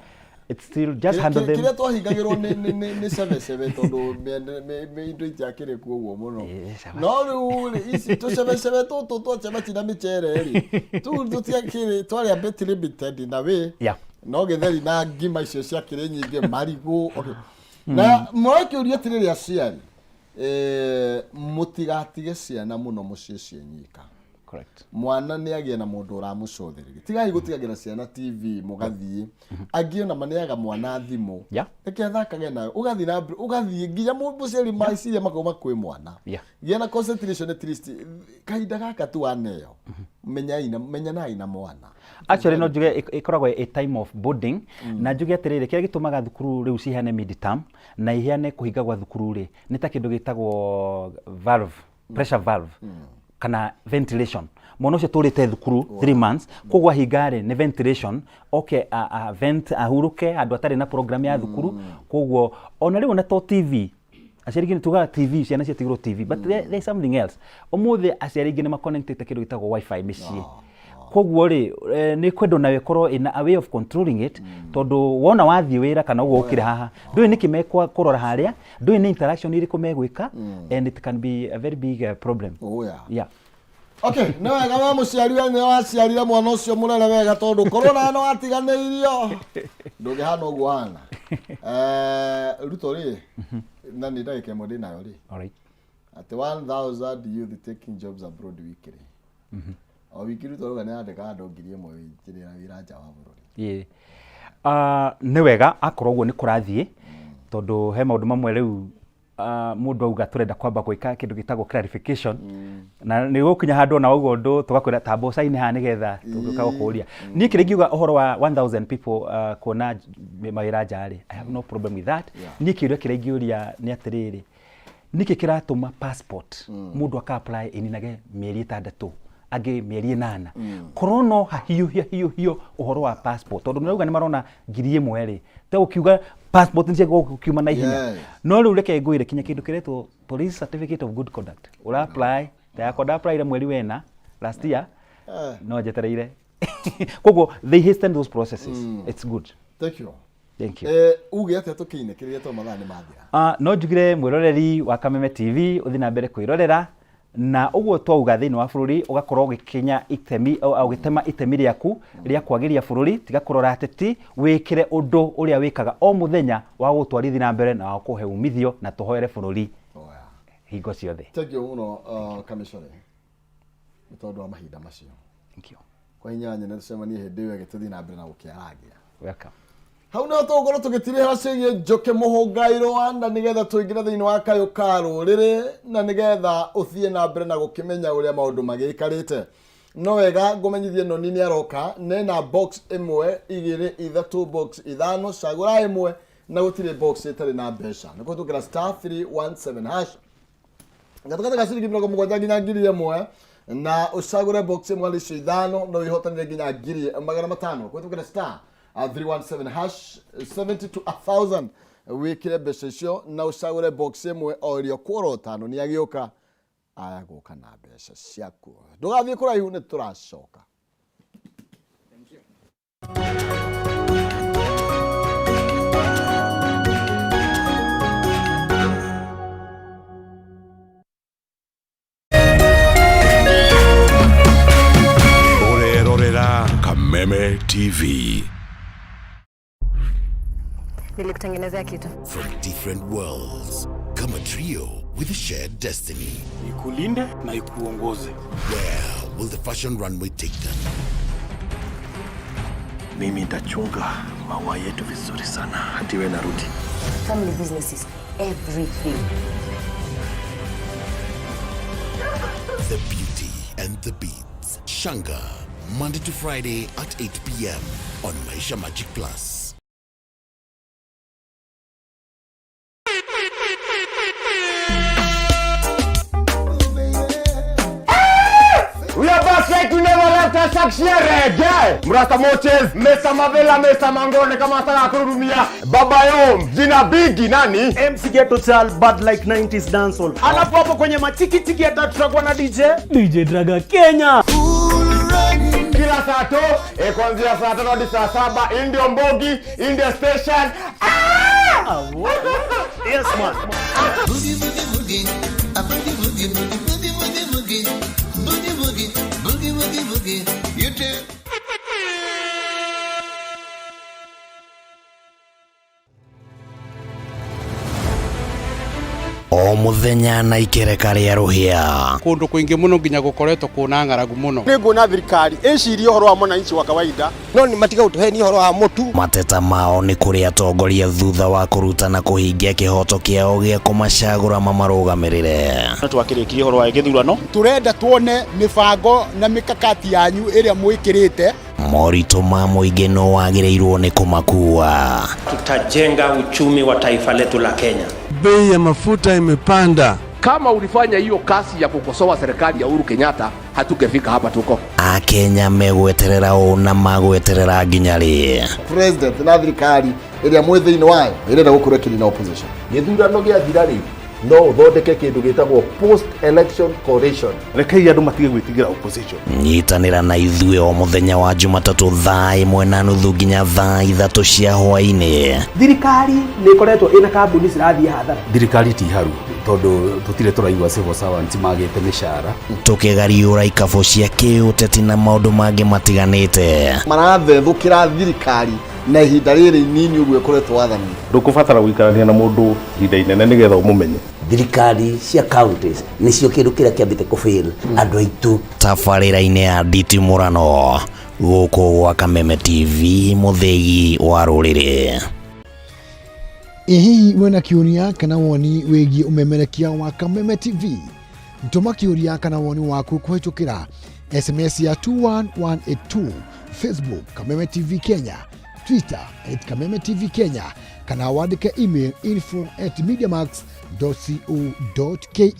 Speaker 3: it's still just handle them.
Speaker 2: Kĩrĩa twahingagĩrwo nĩ cebecebe, tondũ indo itiakĩrĩ kuo ũguo mũno.
Speaker 3: Cabaci.
Speaker 2: No rĩu rĩ, ici tũcebecebe tũtũ twa cabaci na mĩcere rĩ, tũu tũtiakĩrĩ, twarĩ a bit limited na wĩ no gĩtheri na ngima icio ciakĩrĩ nyingĩ, marigũ, okay. Na mũrakĩũria atĩrĩrĩ, aciari, mũtigatige ciana mũno mũciĩ ciĩ nyika. Mwana nĩ agĩe na mũndũ ũramũcũthĩrĩria. Tigai gũtigagĩra ciana TV mũgathiĩ. Angĩ ona maneaga mwana thimũ, reke athakage nayo, ũgathiĩ na mbere, ũgathiĩ nginya mũciari meciria makauma kwĩ mwana. Gĩa na concentration at least kahinda gaka tu waneo. Menyai na menyanai na mwana.
Speaker 3: Actually no njuge ĩkoragwo a time of bonding. Na njuge atĩrĩrĩ, kĩrĩa gĩtũmaga thukuru rĩu cihane mid term na iheane kũhinga gwa thukuru rĩ, nĩ ta kĩndũ gĩtagwo valve, pressure valve kana ventilation. Mwana ũcio tũrĩte thukuru 3 months, koguo ahinga rĩ, nĩ ventilation, oke a vent, ahurũke handũ atarĩ na program ya thukuru. Koguo ona rĩu ona to TV, aciari aingĩ tugaga TV, ciana ciatigirwo TV, but there is something else. Ũmũthĩ aciari aingĩ nĩ maconnectĩte kĩndũ gĩtagwo WiFi mĩciĩ. Koguo rĩ, nĩ kwendwo nayo ĩkorwo ĩna a way of controlling it, tondũ wona wathiĩ wĩra kana ũguo ũkĩrĩ haha, ndũĩ nĩkĩ mekwa kũrora harĩa, ndũĩ nĩ interaction irĩkũ megwĩka, and it can be a very big problem. Yeah.
Speaker 2: Okay, nĩ wega we mũciari, we nĩwe waciarire mwana ũcio, mũrere wega, tondũ korwo nawe no watiganĩirio ndũngĩhana ũguo hana. Ruto rĩ, na nĩ ndagĩka 1 ndĩnayo rĩ, atĩ 1000 youth taking jobs abroad weekly. O wiki Ruto auga nĩ andĩka andũ 1000 wĩra nja wa bũrũri.
Speaker 3: Yeah. Nĩ wega akorwo ũguo nĩ kũrathiĩ, tondũ he maũndũ mamwe rĩu mũndũ auga tũrenda kwamba gwĩka kĩndũ gĩtagwo clarification, na nĩ gũkinya handũ ona wauga ũndũ tũgakwĩra tamba ũcaine haha nĩgetha tũgĩũka gũkũria. Niĩ kĩrĩa ingiuga ũhoro wa 1000 people kuona mawĩra nja rĩ, I have no problem with that. Niĩ kĩũria kĩrĩa ingĩũria nĩ atĩrĩrĩ, nĩkĩ kĩratũma passport mũndũ aka apply ĩninage mĩeri 6, angĩ mĩeri 8? Korwo no hahiũhia hiũhio ũhoro wa passport, tondũ nĩrauga nĩ marona 1000 rĩ, te gũkiuga passport nĩ ciagĩrĩirwo na ihenya. No rĩu reke ngwĩre, kinya kĩndũ kĩretwo police certificate of good conduct ũra apply, ta yakwa nda apply mweri wena last year, no njetereire. Koguo they hasten those processes, it's good.
Speaker 2: Thank you.
Speaker 3: Thank you.
Speaker 2: Uge atĩa tũkĩinĩkĩrĩria tondũ mathaa nĩ mathira?
Speaker 3: No njugire mwĩroreri wa Kameme TV ũthiĩ na mbere kwĩrorera, na ũguo twauga thĩinĩ wa bũrũri ũgakorwo ũgĩkinya itemi, ũgĩtema itemi rĩaku rĩa kwagĩria bũrũri. Tiga kũrora ateti, wĩkĩre ũndũ ũrĩa wĩkaga o mũthenya wa gũtwarithia na mbere na wa kũhe umithio, na tũhoere bũrũri hingo ciothe.
Speaker 2: Thank you mũno, Kamĩcore, nĩ tondũ wa mahinda macio.
Speaker 3: Thank you.
Speaker 2: Kwa hinya nyene, tũcemanie hĩndĩ ĩyo ĩngĩ tũthiĩ na mbere na gũkĩarangia.
Speaker 3: Welcome.
Speaker 2: Hau niho tũgũkorwo tũgĩtirĩha ciĩgiĩ Njũkĩ Mũhũngai Rwanda, nĩgetha tũingĩre thĩinĩ wa kayũ ka rũrĩrĩ, na nĩgetha ũthiĩ na mbere na gũkĩmenya ũrĩa maũndũ magĩikarĩte. No wega ngũmenyithie noni nĩ aroka nena box 1, 2, 3, box 5. Cagũra ĩmwe, na gũtirĩ box ĩtarĩ na mbeca. Nĩ kũhĩtũkĩra *317# gatagatĩ ga ciringi 70 nginya 1000, na ũcagũre box ĩmwe harĩ icio 5, no wĩhotanĩre nginya 500,000 kũhĩtũkĩra *317# 70 to 1000. Wĩkĩre mbeca icio na ũcagũre box ĩmwe o ĩrĩa ũkuorota. No nĩ agĩũka aya gũka na mbeca ciaku. Ndũgathiĩ kũraihu, nĩ tũracoka.
Speaker 4: Ũrerorera Kameme TV.
Speaker 1: Nilikutengenezea kitu.
Speaker 4: From different worlds come a trio with a shared destiny.
Speaker 5: Ikulinde na ikuongoze.
Speaker 4: Where will the fashion runway take them?
Speaker 5: Mimi nitachunga maua yetu vizuri sana hadi we narudi.
Speaker 1: Family business is everything.
Speaker 4: The Beauty and the Beats. Shanga, Monday to Friday at 8 p.m. on Maisha Magic Plus.
Speaker 6: We are back like we never left us. Reggae. Mrasta Moches, Mr. Mavela, Mr. Mangone kama sana kururumia. Baba Yom, jina bigi nani?
Speaker 7: MC Ghetto Child, bad like 90s dancehall. Alafu hapo kwenye machiki chiki hata tutakuwa na DJ DJ Draga Kenya.
Speaker 6: Kila saa to, kuanzia saa 5 hadi saa 7, hii ndio Mbogi, hii ndio station.
Speaker 7: Yes man.
Speaker 8: Boogie boogie boogie, a boogie boogie boogie boogie boogie boogie, boogie boogie boogie boogie boogie. You too.
Speaker 9: O muthenya na ikereka rĩa rũhĩa.
Speaker 10: Kũndũ kũingĩ mũno nginya gũkoretwo kũna ng'aragu mũno.
Speaker 6: Nĩ nguona thirikari ĩcirie ũhoro wa mwananchi wa kawaida, no nĩ matiga gũtũhenia ũhoro wa mũtu.
Speaker 9: Mateta mao nĩ kũrĩ atongoria thutha wa kũruta na kũhingia kĩhoto kĩao gĩa kũmacagũra mamarũgamĩrĩre.
Speaker 11: No twakĩrĩkirie ũhoro wa gĩthurano.
Speaker 12: Tũrenda tuone mĩbango na mĩkakati yanyu ĩrĩa mwĩkĩrĩte.
Speaker 9: Moritũ ma mũingĩ no wagĩrĩirwo nĩ kũmakua.
Speaker 13: Tutajenga uchumi wa taifa letu la Kenya.
Speaker 14: Bei ya mafuta imepanda.
Speaker 15: Kama ulifanya hiyo kazi ya kukosoa serikali ya Uhuru Kenyatta, hatungefika hapa tuko.
Speaker 9: Akenya megweterera ũ na magweterera nginya rĩ?
Speaker 2: President na thirikari ĩrĩa mwĩ thĩinĩ wayo ĩrenda gũkorwo ĩkĩnina opposition.
Speaker 16: Gĩthurano gĩathira rĩ, no ũthondeke kĩndũ gĩtagwo post election coalition.
Speaker 17: Rekei andũ matige gwĩtigĩra opposition.
Speaker 9: Nyitanĩra na ithuĩ o mũthenya wa Jumatatũ thaa 1:30 nginya thaa 3 cia hwaĩ-inĩ.
Speaker 18: Thirikari nĩ ĩkoretwo ĩna kambuni cirathiĩ hathara.
Speaker 19: Thirikari ti haru tondũ tũtirĩ tũraigua civil servants magĩte mĩcara.
Speaker 9: Tũkĩgariũra ikabũ cia kĩũteti na maũndũ mangĩ matiganĩte.
Speaker 2: Marathethũkĩra thirikari na ihinda rĩrĩ inini ũguo ĩkoretwo wathani.
Speaker 17: Ndũkũbatara gũikarania na mũndũ ihinda inene nĩgetha ũmũmenye.
Speaker 20: Thirikari cia counties nĩcio kĩndũ kĩrĩa kĩambĩte kũ fail andũ aitũ.
Speaker 9: Tabarĩra-inĩ ya nditimũrano gũkũ gwa Kameme TV mũthĩgi wa rũrĩrĩ.
Speaker 21: Ĩ hihi wĩna kĩũria kana woni wĩgiĩ ũmemerekia wa Kameme TV? Tũma kĩũria kana woni waku kũhĩtũkĩra SMS ya 21182, Facebook Kameme TV Kenya, Twitter at Kameme TV Kenya, kana wandĩke email info at mediamax.co.ke.